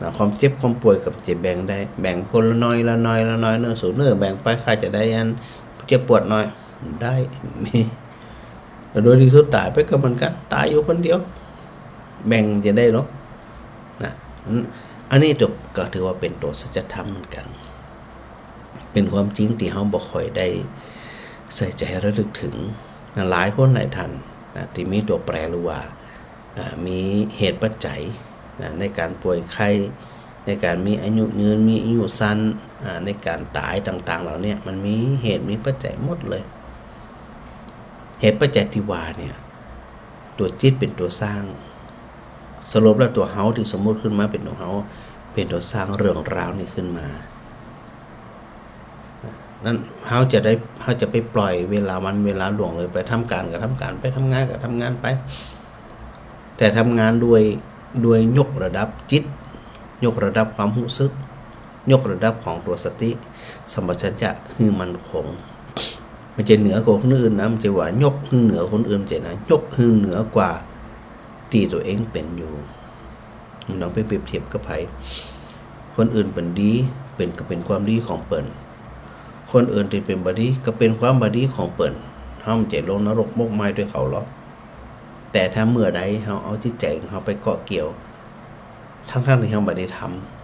นะ ความเจ็บความป่วยก็บ่จะแบ่งได้ แบ่งคนละน้อยละน้อยละน้อย เน่อ สูเน่อ แบ่งไป ข้าจะได้อันเจ็บปวดน้อย บ่ได้ แล้วโดยตี้สุดต๋ายไปก็เหมือนกั๋น ต๋ายอยู่คนเดียว แบ่งจะได้หรอนะ อันนี้ก็ถือว่าเป๋นตั๋วสัจธรรมเหมือนกั๋น เป๋นความจริงตี้เฮาบ่ค่อยได้ใส่ใจ๋ระลึกเถิงนะ หลายคนหลายท่านนะ ตี้มีตั๋วแปรหรือว่า อ่า มีเหตุปัจจัยนะ ในก๋านป่วยไข้ ในก๋านมีอายุยืน มีอายุสั้น อ่า ในก๋านต๋ายต่างๆ เหล่านี้ มันมีเหตุมีปัจจัยหมดเลย เหตุปัจจัยตี้ว่าเนี่ย ตั๋วจิตเป๋นตั๋วสร้าง สรุปแล้วตั๋วเฮาตี้สมมุติขึ้นมาเป๋นตั๋วเฮา เป๋นตั๋วสร้างเรื่องราวนี้ขึ้นมา นั้นเฮาจะได้ เฮาจะไปปล่อยเวลาวันเวลาล่วงเลย ไปทำก๋านก็ทำก๋านไป ทำงานก็ทำงานไป แต่ทำงานด้วย ด้วยยกระดับจิต ยกระดับความฮู้สึก ยกระดับของตั๋วสติสัมปชัญญะหื้อมั่นคง บ่ใจ้เหนือกว่าคนอื่นนะ บ่ใจ้ว่ายกหื้อเหนือคนอื่น บ่ใจ้นะ ยกหื้อเหนือกว่าตี้ตั๋วเองเป๋นอยู่ บ่ต้องไปเปรียบเทียบกับใผ คนอื่นเป๋นดี เป๋น ก็เป๋นความดีของเปิ้น คนอื่นตี้เป๋นบ่ดี ก็เป๋นความบ่ดีของเปิ้น เฮาบ่ใจ้ลงนรกหมกไหม้ตวยเขาหรอก แต่ถ้าเมื่อใดเฮาเอาจิตใจ๋ของเฮาไปเกาะเกี่ยว ทั้งๆ ตี้เฮาบ่ได้ท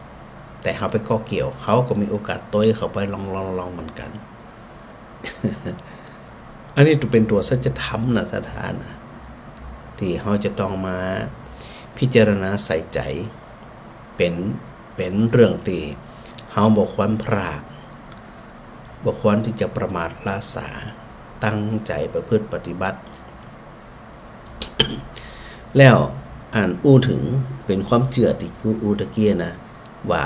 ำ แต่เฮาไปเกาะเกี่ยว เขาก็มีโอกาสตวยเข้าไปลองๆๆ เหมือนกั๋น อันนี้เป๋นตั๋วสัจธรรมนะ ศรัทธานะ ตี้เฮาจะต้องมาพิจารณาใส่ใจ๋ เป๋น เป๋นเรื่องตี้เฮาบ่ควรพลาด บ่ควรตี้จะประมาทละสา ตั้งใจ๋ประพฤติปฏิบัติ แล้วอันอู้เถิงเป๋นความเจื้อตี้กูอู้ตะกี้นะ ว่า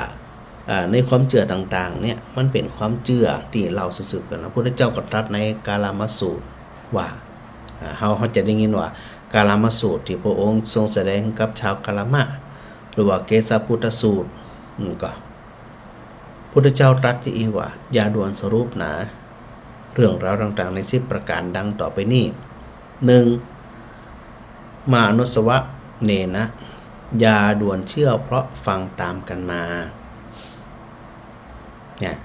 อ่า ในความเจื้อต่างๆ เนี่ย มันเป๋นความเจื้อตี้เล่าสืบๆ กั๋นนะ พระพุทธเจ้าก็ตรัสในกาลามสูตรว่า อ่า เฮา เฮาจะได้ยินว่า กาลามสูตรตี้พระองค์ทรงแสดงกับชาวกาลามะ หรือว่าเกสาปุตตสูตร อืม ก็ พุทธเจ้าตรัสจะอี้ว่า อย่าด่วนสรุปหนา เรื่องราวต่างๆ ในสิบประก๋านดังต่อไปนี้ หนึ่ง มาอนุสวะเนนะ อย่าด่วนเชื่อเพราะฟังต๋ามกั๋นมา เนี่ย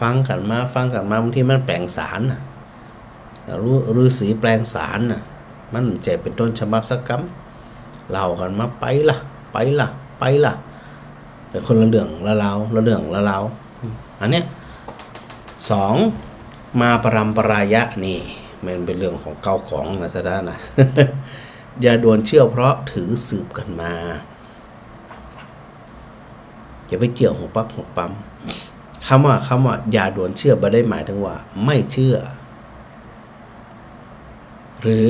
ฟังกั๋นมา ฟังกั๋นมา บางทีมันแปลงสารน่ะ ฤา ฤาษีแปลงสารน่ะ มันบ่ใจ้เป๋นต้นฉบับสักกำ เล่ากั๋นมาไปละ ไปละ ไปละ เป๋นคนละเรื่องละราว ละเรื่องละราว อันเนี้ย สอง มาปรัมปรายะ นี่ มันเป๋นเรื่องของเก่าของนะ ศรัทธานะ อย่าด่วนเชื่อเพราะถือสืบกั๋นมา จะไปเจื้อหัวปั๊บหัวปั๊ม กำว่า กำว่าอย่าด่วนเชื่อ บ่ได้หมายเถิงว่าไม่เชื่อ หรือ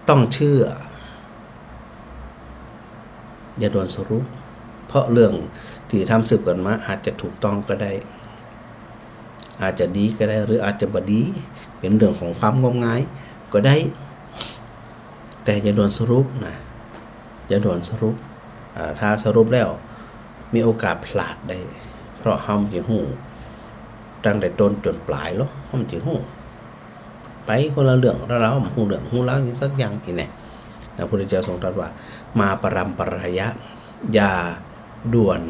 ต้องเชื่อ อย่าด่วนสรุป เพราะเรื่องตี้ทำสืบกั๋นมาอาจจะถูกต้องก็ได้ อาจจะดีก็ได้ หรืออาจจะบ่ดี เป๋นเรื่องของความงมงายก็ได้ แต่อย่าด่วนสรุปนะ อย่าด่วนสรุป อ่า ถ้าสรุปแล้ว มีโอกาสพลาดได้ เพราะเฮาบ่ฮู้ตั้งแต่ต้นจ๋นป๋ายหรอก เฮาบ่ฮู้ ไปคนละเรื่องละราว บ่ฮู้เรื่องฮู้ราวหยังสักอย่างอี้แหละ พระพุทธเจ้าทรงตรัสว่า มาปรัมปรายะ อย่าด่วน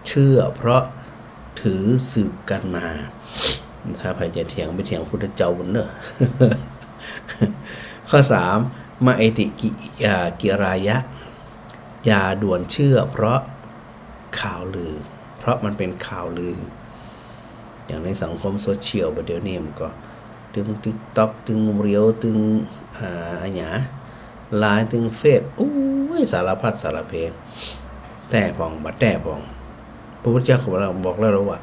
เชื่อเพราะถือสืบกั๋นมา ถ้าใผจะเถียงไปเถียงพุทธเจ้าบุญเนอะ ข้อสาม มาเอติกิ อ่า กิรายะ อย่าด่วนเชื่อเพราะข่าวลือ เพราะมันเป๋นข่าวลือ อย่างในสังคมโซเชียลบ่าเดี่ยวนี้มันก็ ตึงติ๊กต็อก ตึงเรียว ตึง อ่า อะหยัง ไลน์ ตึงเฟซ โอ้ย สารพัดสารเพ แต๊พ่อง บ่แต๊พ่อง พระพุทธเจ้าก็บอกแล้วว่า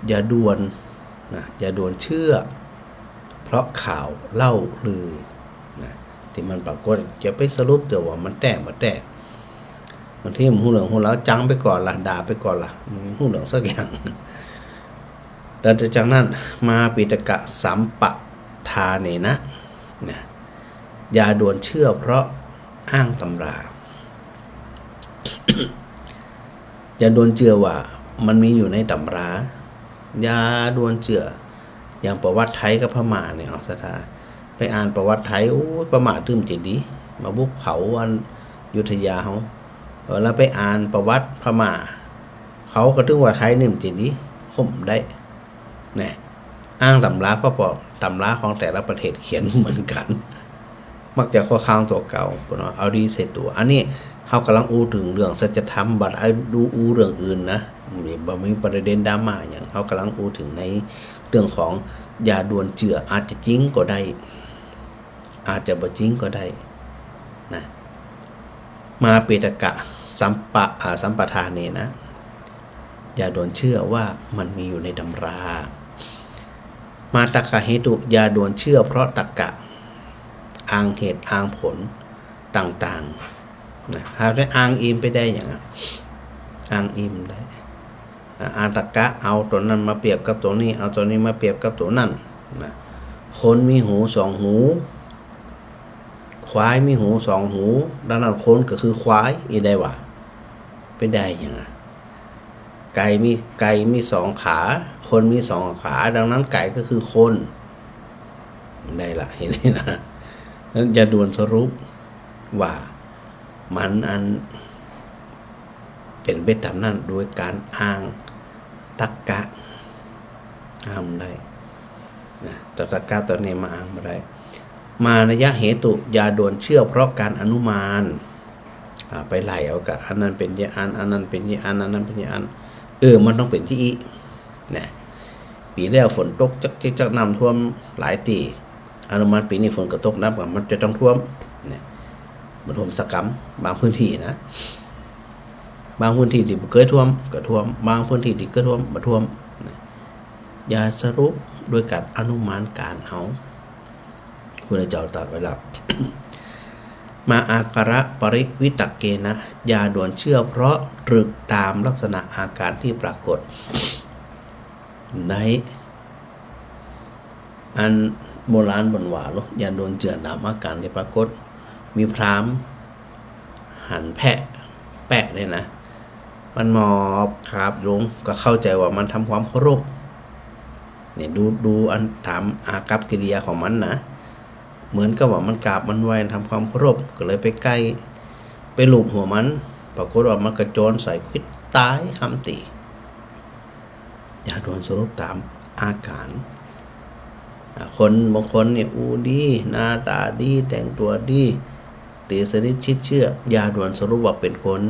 อย่าด่วนนะ อย่าด่วนเชื่อ เพราะข่าวเล่าลือนะ ตี้มันปรากฏ อย่าไปสรุปเตื้อว่ามันแต๊บ่แต๊ บางทีบ่ฮู้เรื่องฮู้ราว จังไปก่อนละ ด่าไปก่อนละ บ่ฮู้เรื่องสักอย่าง แล้วจากนั้น มาปิฏกสัมปทาเนนะ นะ อย่าด่วนเชื่อเพราะอ้างตำรา อย่าด่วนเจื้อว่ามันมีอยู่ในตำรา อย่าด่วนเจื้อ อย่างประวัติไทยกับพม่าเนี่ย เอาศรัทธา ไปอ่านประวัติไทย โอ้ย พม่าตึงจะดี มาบุกเผาอันอยุธยาเฮา แล้วไปอ่านประวัติพม่า เขาก็ตึงว่าไทยนี่มันจะดี ข่มได้ นะ อ้างตำรา เพราะ เพราะตำราของแต่ละประเทศเขียนเหมือนกั๋น มักจะเข้าข้างตั๋วเก่า เนาะ เอาดีใส่ตั๋ว อันนี้เฮาก่ำลังอู้เถิงเรื่องสัจธรรม บ่ได้อู้ อู้เรื่องอื่นนะ บ่มีประเด็นดราม่าหยัง เฮาก่ำลังอู้เถิงในเรื่องของอย่าด่วนเจื้อ อาจจะจริงก็ได้ อาจจะบ่จริงก็ได้นะ มาเปตกะสัมปะ อ่า สัมปทาเนนะ อย่าด่วนเชื่อว่ามันมีอยู่ในตำรา มาตรรกะเหตุ อย่าด่วนเชื่อเพราะตรรกะ อ้างเหตุอ้างผลต่างๆ นะ หาได้อ้างอิงไปได้หยังอะ อ้างอิงได้ อ่า อ้างตรรกะ เอาตั๋วนั้นมาเปรียบกับตั๋วนี้ เอาตั๋วนี้มาเปรียบกับตั๋วนั้น นะ คนมีหูสองหู ควายมีหูสองหู ดังนั้นคนก็คือควาย อี้ได้หวา ไปได้หยังอะ ไก่มี ไก่มีสองขา คนมีสองขา ดังนั้นไก่ก็คือคน ได้ละ เห็นไหมนะ นั้นอย่าด่วนสรุปว่ามันอัน เป๋นไปต๋ามนั้นโดยก๋านอ้างตรรกะ อ้างบ่ได้นะ ตรรกะตั๋วนี้มาอ้างบ่ได้ มานัยยะเหตุ อย่าด่วนเชื่อเพราะการอนุมาน อ่า ไปไล่เอากะ อันนั้นเป๋นอย่างอั้น อันนั้นเป๋นอย่างอั้น อันนั้นเป๋นอย่างอั้น เออ มันต้องเป๋นจาอี้ นะ ปี๋แล้วฝนตกจักๆ น้ำท่วมหลายตี้ อนุมานปี๋นี้ฝนก็ตกนัก มันจะต้องท่วม เนี่ย บ่ท่วมสักกำ บางพื้นที่นะ บางพื้นที่ตี้บ่เกยท่วมก็ท่วม บางพื้นที่ตี้เกยท่วมบ่ท่วม เนี่ย อย่าสรุปโดยก๋านอนุมานก๋านเอา พระพุทธเจ้าตรัสไว้แล้ว มาอาการะปริวิตกเกนะ อย่าด่วนเชื่อเพราะตรึกต๋ามลักษณะอาก๋ารตี้ปรากฏ ใน อันโบราณเปิ้นว่าโล อย่าด่วนเจื้อต๋ามอาก๋ารตี้ปรากฏ มีพราหมณ์หันแพะ แปะเนี่ยนะ มันหมอบขาบลง ก็เข้าใจ๋ว่ามันทำความเคารพ เนี่ย ดู ดูอันต๋ามอากัปกิริยาของมันนะ เหมือนกับว่ามันกราบมันไหว้ทำความเคารพ ก็เลยไปใก้ ไปลูบหัวมัน ปรากฏว่ามันกระโจนใส่ ขวิดต๋ายคาตี้ อย่าด่วนสรุปต๋ามอาก๋าร อ่า คนบางคนเนี่ย อู้ดี หน้าต๋าดี แต่งตั๋วดี ตี๋สนิทชิดเชื่อ อย่าด่วนสรุปว่าเป๋นคน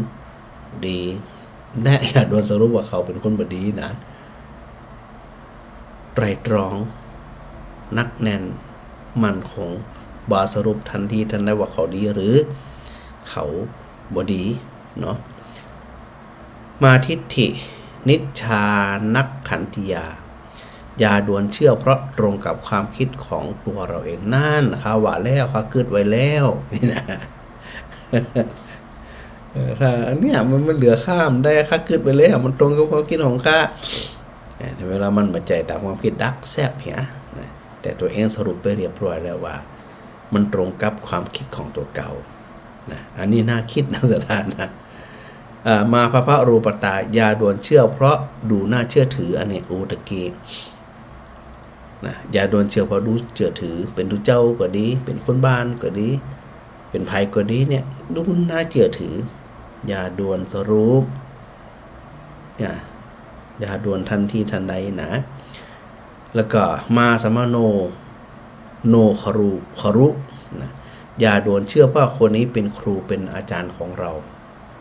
ดี และอย่าด่วนสรุปว่าเขาเป๋นคนบ่ดีนะ ไตร่ตรองหนักแน่นมั่นคง บ่สรุปตันทีตันใดว่าเขาดีหรือเขาบ่ดีเนาะ มาทิฏฐินิจฉานักขันธิยา อย่าด่วนเชื่อเพราะตรงกับความคิดของตัวเราเอง นั่น ข้าว่าแล้ว ข้ากึ๊ดไว้แล้ว นี่นะ เออ ถ้าอันเนี้ยมัน มันเหลือข้าบ่ได้ ข้ากึ๊ดไว้แล้ว มันตรงกับความคิดของข้า เออ เวลามันบ่ใจ้ต๋ามความคิดดักแซบเหียนะ แต่ตัวเองสรุปไปเรียบร้อยแล้วว่า มันตรงกับความคิดของตั๋วเก่านะ อันนี้น่าคิดนะศรัทธานะ เอ่อ มาพพรูปตา อย่าด่วนเชื่อเพราะดูน่าเชื่อถือ อันนี้อู้ตะกี้นะ อย่าด่วนเชื่อเพราะดูเชื่อถือ เป๋นตุ๊เจ้าก็ดี เป๋นคนบ้านก็ดี เป๋นใผก็ดีเนี่ย ดูน่าเชื่อถือ อย่าด่วนสรุป อย่า อย่าด่วนตันทีตันใดนะ แล้วก็มาสมโน โนคารุ คารุ นะ อย่าด่วนเชื่อว่าคนนี้เป๋นครูเป๋นอาจ๋ารย์ของเรา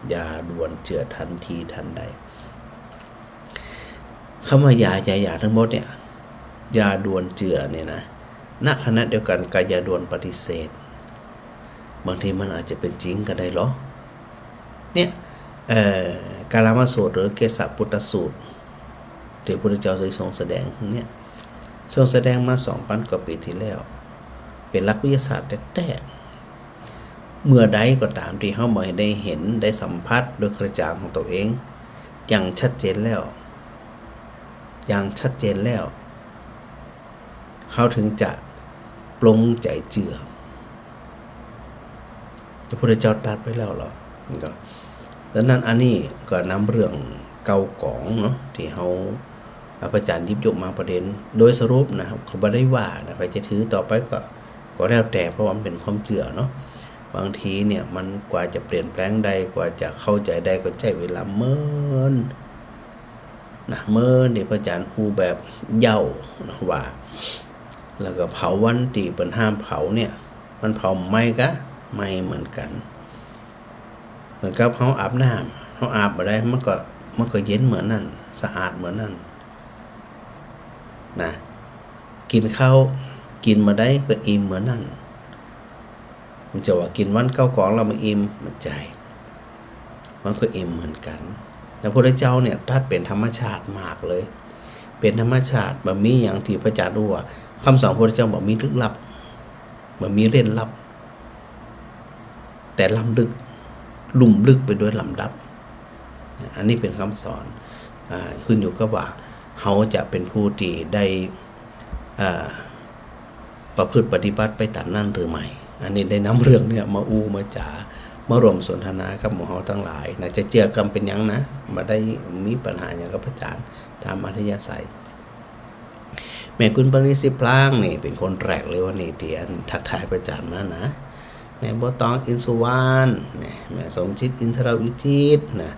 อย่าด่วนเชื่อตันทีตันใด กำว่าอย่า อย่า อย่าตังหมดเนี่ย อย่าด่วนเชื่อเนี่ยนะ ในขณะเดียวกั๋นก็อย่าด่วนปฏิเสธ บางทีมันอาจจะเป๋นจริงก็ได้ลอ เนี่ย เอ่อ กาลามสูตรหรือเกสสะปุตตสูตร ตี้พระพุทธเจ้าทรงแสดงเนี่ย ทรงแสดงมาสองปันกว่าปี๋ตี้แล้ว เป๋นหลักวิทยาศาสตร์แต๊ๆ เมื่อใดก็ต๋ามตี้เฮาบ่ได้หัน ได้สัมผัสโดยกระจ่างของตั๋วเอง อย่างชัดเจนแล้ว อย่างชัดเจนแล้ว เฮาเถิงจะปลงใจ๋เจื้อ พระพุทธเจ้าตรัสไว้แล้วลอ ก็ ดังนั้นอันนี้ก็นำเรื่องเก่ากองเนาะ ตี้เฮา อ่า พระอาจารย์หยิบยกมาประเด็นโดยสรุปนะ ก็บ่ได้ว่านะ ใผจะถือต่อไปก็ ก็แล้วแต่ เพราะว่ามันเป๋นความเจื้อเนาะ บางทีเนี่ยมันกว่าจะเปลี่ยนแปลงได้ กว่าจะเข้าใจ๋ได้ ก็ใจ๊เวลาเมินนะ เมินตี้พระอาจารย์อู้แบบเย้านะว่า แล้วก็เผาวันตี้เปิ้นห้ามเผาเนี่ย มันเผาไหม้กา ไหม้เหมือนกั๋น เหมือนกับเฮาอาบน้ำ เฮาอาบบ่ได้ มันก็ มันก็เย็นเหมือนนั้น สะอาดเหมือนนั้น นะ กิ๋นข้าว กิ๋นบ่ได้ก็อิ่มเหมือนนั้น บ่ใจ้ว่ากิ๋นวันเก้ากองแล้วบ่อิ่ม บ่ใจ้ มันก็อิ่มเหมือนกั๋น แล้วพระพุทธเจ้าเนี่ยตรัสเป๋นธรรมชาติมากเลย เป๋นธรรมชาติ บ่มีหยังตี้พระอาจารย์อู้ว่า กำสอนพระพุทธเจ้าบ่มีลึกลับ บ่มีเร้นลับ แต่ล้ำลึก ลุ่มลึกไปโดยลำดับ อันนี้เป๋นกำสอน อ่า ขึ้นอยู่กับว่าเฮาจะเป๋นผู้ตี้ได้ อ่า ประพฤติปฏิบัติไปต๋ามนั้นหรือไม่ อันนี้ได้นำเรื่องเนี่ยมาอู้มาจ๋า มาร่วมสนทนากับหมู่เฮาตังหลายนะ จะเจื้อกำเป๋นหยังนะ บ่ได้มีปัญหาหยังกับพระอาจารย์ ต๋ามอัธยาศัย แม่กุลปารีสิบพลางนี่เป๋นคนแรกเลยวันนี้ตี้อันทักทายพระอาจารย์มานะ แม่บัวตอง อินทร์สุวรรณ แม่ แม่สมจิต อินทรวิจิตรนะ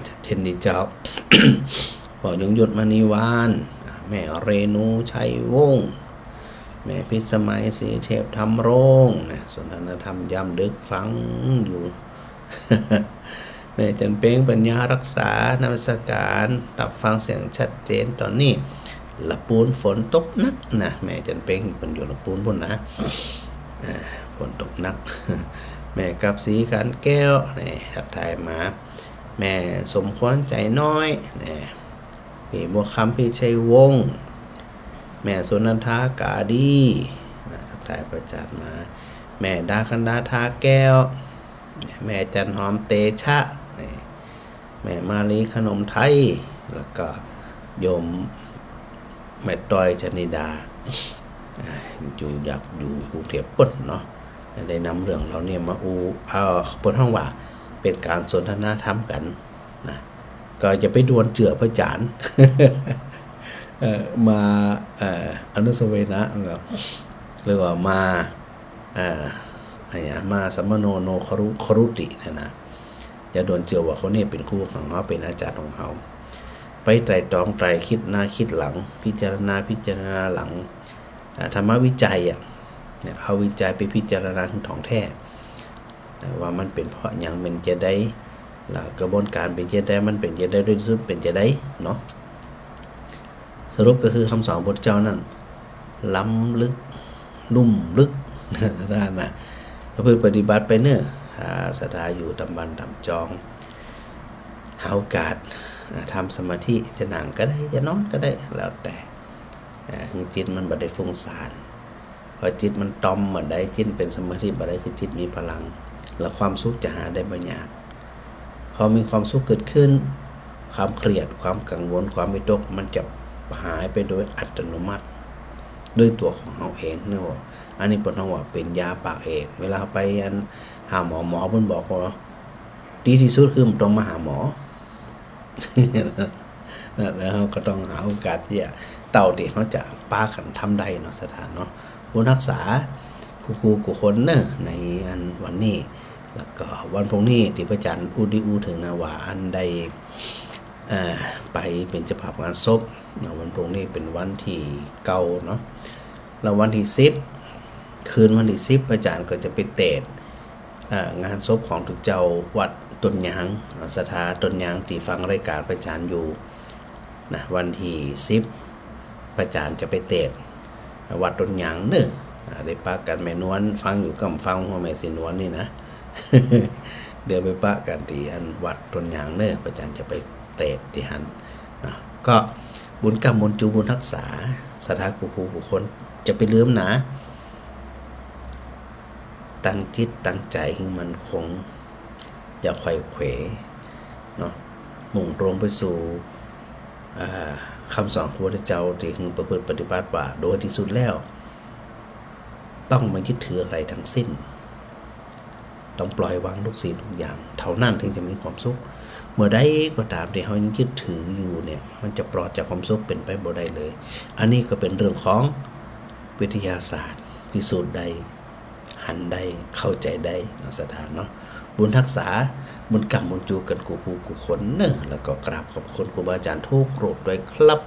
ชัดเจนดีเจ้า พ่อยงยุทธ มณีวรรณ แม่เรนู ชัยวงศ์ แม่พิสมัย ศรีเทพธรรมรงค์นะ สนทนาธรรมยามดึกฟังอยู่ แม่จันเพ็ง ปัญญารักษา นมัสการ รับฟังเสียงชัดเจน ต๋อนนี้ละปูนฝนตกหนักนะ แม่จันเพ็งเปิ้นอยู่ละปูนปู้นนะ อ่า ฝนตกหนัก แม่กาบศรี ขันแก้ว นี่ ทักทายมา แม่สมควร ใจน้อย นี่ พี่บัวคำ พิชัยวงศ์ แม่สุนันทา กาดี นะ ทักทายพระอาจารย์มา แม่ดา กันดา ทาแก้ว แม่จันหอม เตชะ นี่ แม่มาลี ขนมไทย แล้วก็โยมแม่ต้อย ชนิดา อ่า อยู่ อยากอยู่กรุงเทพฯปู้นเนาะ ได้นำเรื่องเหล่านี้มาอู้ เอ่อ เปิ้นฮ้องว่าเป๋นก๋านสนทนาธรรมกั๋นนะ ก็จะไปดวนเจื้อพระอาจารย์ เอ่อ มา เอ่อ อนุสเวนะ หรือว่ามา เอ่อ อะหยัง มาสัมมโน โนครุ ครุติเนี่ยนะ จะดวนเจื้อว่าคนนี้เป๋นครูของเฮา เป๋นอาจ๋ารย์ของเฮา ไปไตร่ตรองไตร่คิดหน้าคิดหลัง พิจารณาพิจารณาหลัง อ่า ธรรมวิจัยอะ เนี่ย เอาวิจัยไปพิจารณาถึงถ่องแท้ อ่า ว่ามันเป๋นเพราะหยัง เป๋นจะใด แล้วกระบวนการเป๋นจะใด มันเป๋นจะใด โดยสรุปเป๋นจะใดเนาะ สรุปก็คือคำสอนพระพุทธเจ้านั้น ล้ำลึก ลุ่มลึก นะ ประพฤติปฏิบัติไปเน่อ ถ้าศรัทธาอยู่ต๋ามบ้านต๋ามจอง หาโอกาส อ่า ทำสมาธิ จะนั่งก็ได้ จะนอนก็ได้ แล้วแต่ อ่า หื้อจิตมันบ่ได้ฟุ้งซ่าน พอจิตมันต่อมบ่ได้ จิตเป๋นสมาธิบ่ได้ คือจิตมีพลัง แล้วความสุขจะหาได้บ่ยาก พอมีความสุขเกิดขึ้น ความเครียด ความกังวล ความวิตก มันจะหายไปโดยอัตโนมัติ ด้วยตั๋วของเฮาเองเนาะ อันนี้เปิ้นฮ้องว่าเป๋นยาปากเอก เวลาไปอันหาหมอ หมอเปิ้นบอกว่า ดีตี้สุดคือบ่ต้องมาหาหมอ นะ แล้วเฮาก็ต้องหาโอกาสตี้จะ เต้าตี้เฮาจะปากั๋นทำได้เนาะ ศรัทธาเนาะ บุญฮักษา กู้ กู้ กู้คนเนาะ ในอันวันนี้ แล้วก็วันพรุ่งนี้ตี้พระอาจ๋ารย์อู้ ได้อู้เถิงนะว่าอันได้ เอ่อ ไปเป๋นเจ้าภาพงานศพเนาะ วันพรุ่งนี้เป๋นวันตี้เก้าเนาะ แล้ววันตี้สิบ คืนวันตี้สิบ พระอาจ๋ารย์ก็จะไปเตสน์ เอ่อ งานศพของตุ๊เจ้าวัดต้นยาง ศรัทธาต้นยางตี้ฟังรายก๋านพระอาจ๋ารย์อยู่นะ วันตี้สิบ พระอาจ๋ารย์จะไปเตสน์วัดต้นยางเน่อ อ่า ได้ปะกั๋น แม่นวลฟังอยู่ก่ำฟัง หัวแม่ศรีนวลนี่นะ เดี๋ยวไปปะกั๋นตี้อันวัดต้นยางเน่อ พระอาจ๋ารย์จะไปเตสน์ตี้หั้นนะ ก็บุญกำบุญจูบุญฮักษา ศรัทธากู้ กู้ กู้คน จะไปลืมนะ ตั้งจิตตั้งใจ๋หื้อมั่นคง อย่าไขว่เขวเนาะ มุ่งตรงไปสู่ อ่า คำสอนของพระพุทธเจ้าตี้หื้อประพฤติปฏิบัติว่า โดยตี้สุดแล้ว ต้องบ่ยึดถืออะไรทั้งสิ้น ต้องปล่อยวางทุกสิ่งทุกอย่าง เท่านั้นถึงจะมีความสุข มื่อใดก็ต๋ามตี้เฮายังยึดถืออยู่เนี่ย มันจะปลอดจากความสุขเป๋นไปบ่ได้เลย อันนี้ก็เป๋นเรื่องของวิทยาศาสตร์ พิสูจน์ได้ หันได้ เข้าใจ๋ได้เนาะศรัทธาเนาะ บุญฮักษา บุญกำ บุญจู๋กั๋นกู้ผู้กู้คนเนาะ แล้วก็กราบขอบคุณครูบาอาจ๋ารย์กู้รูปตวยครับ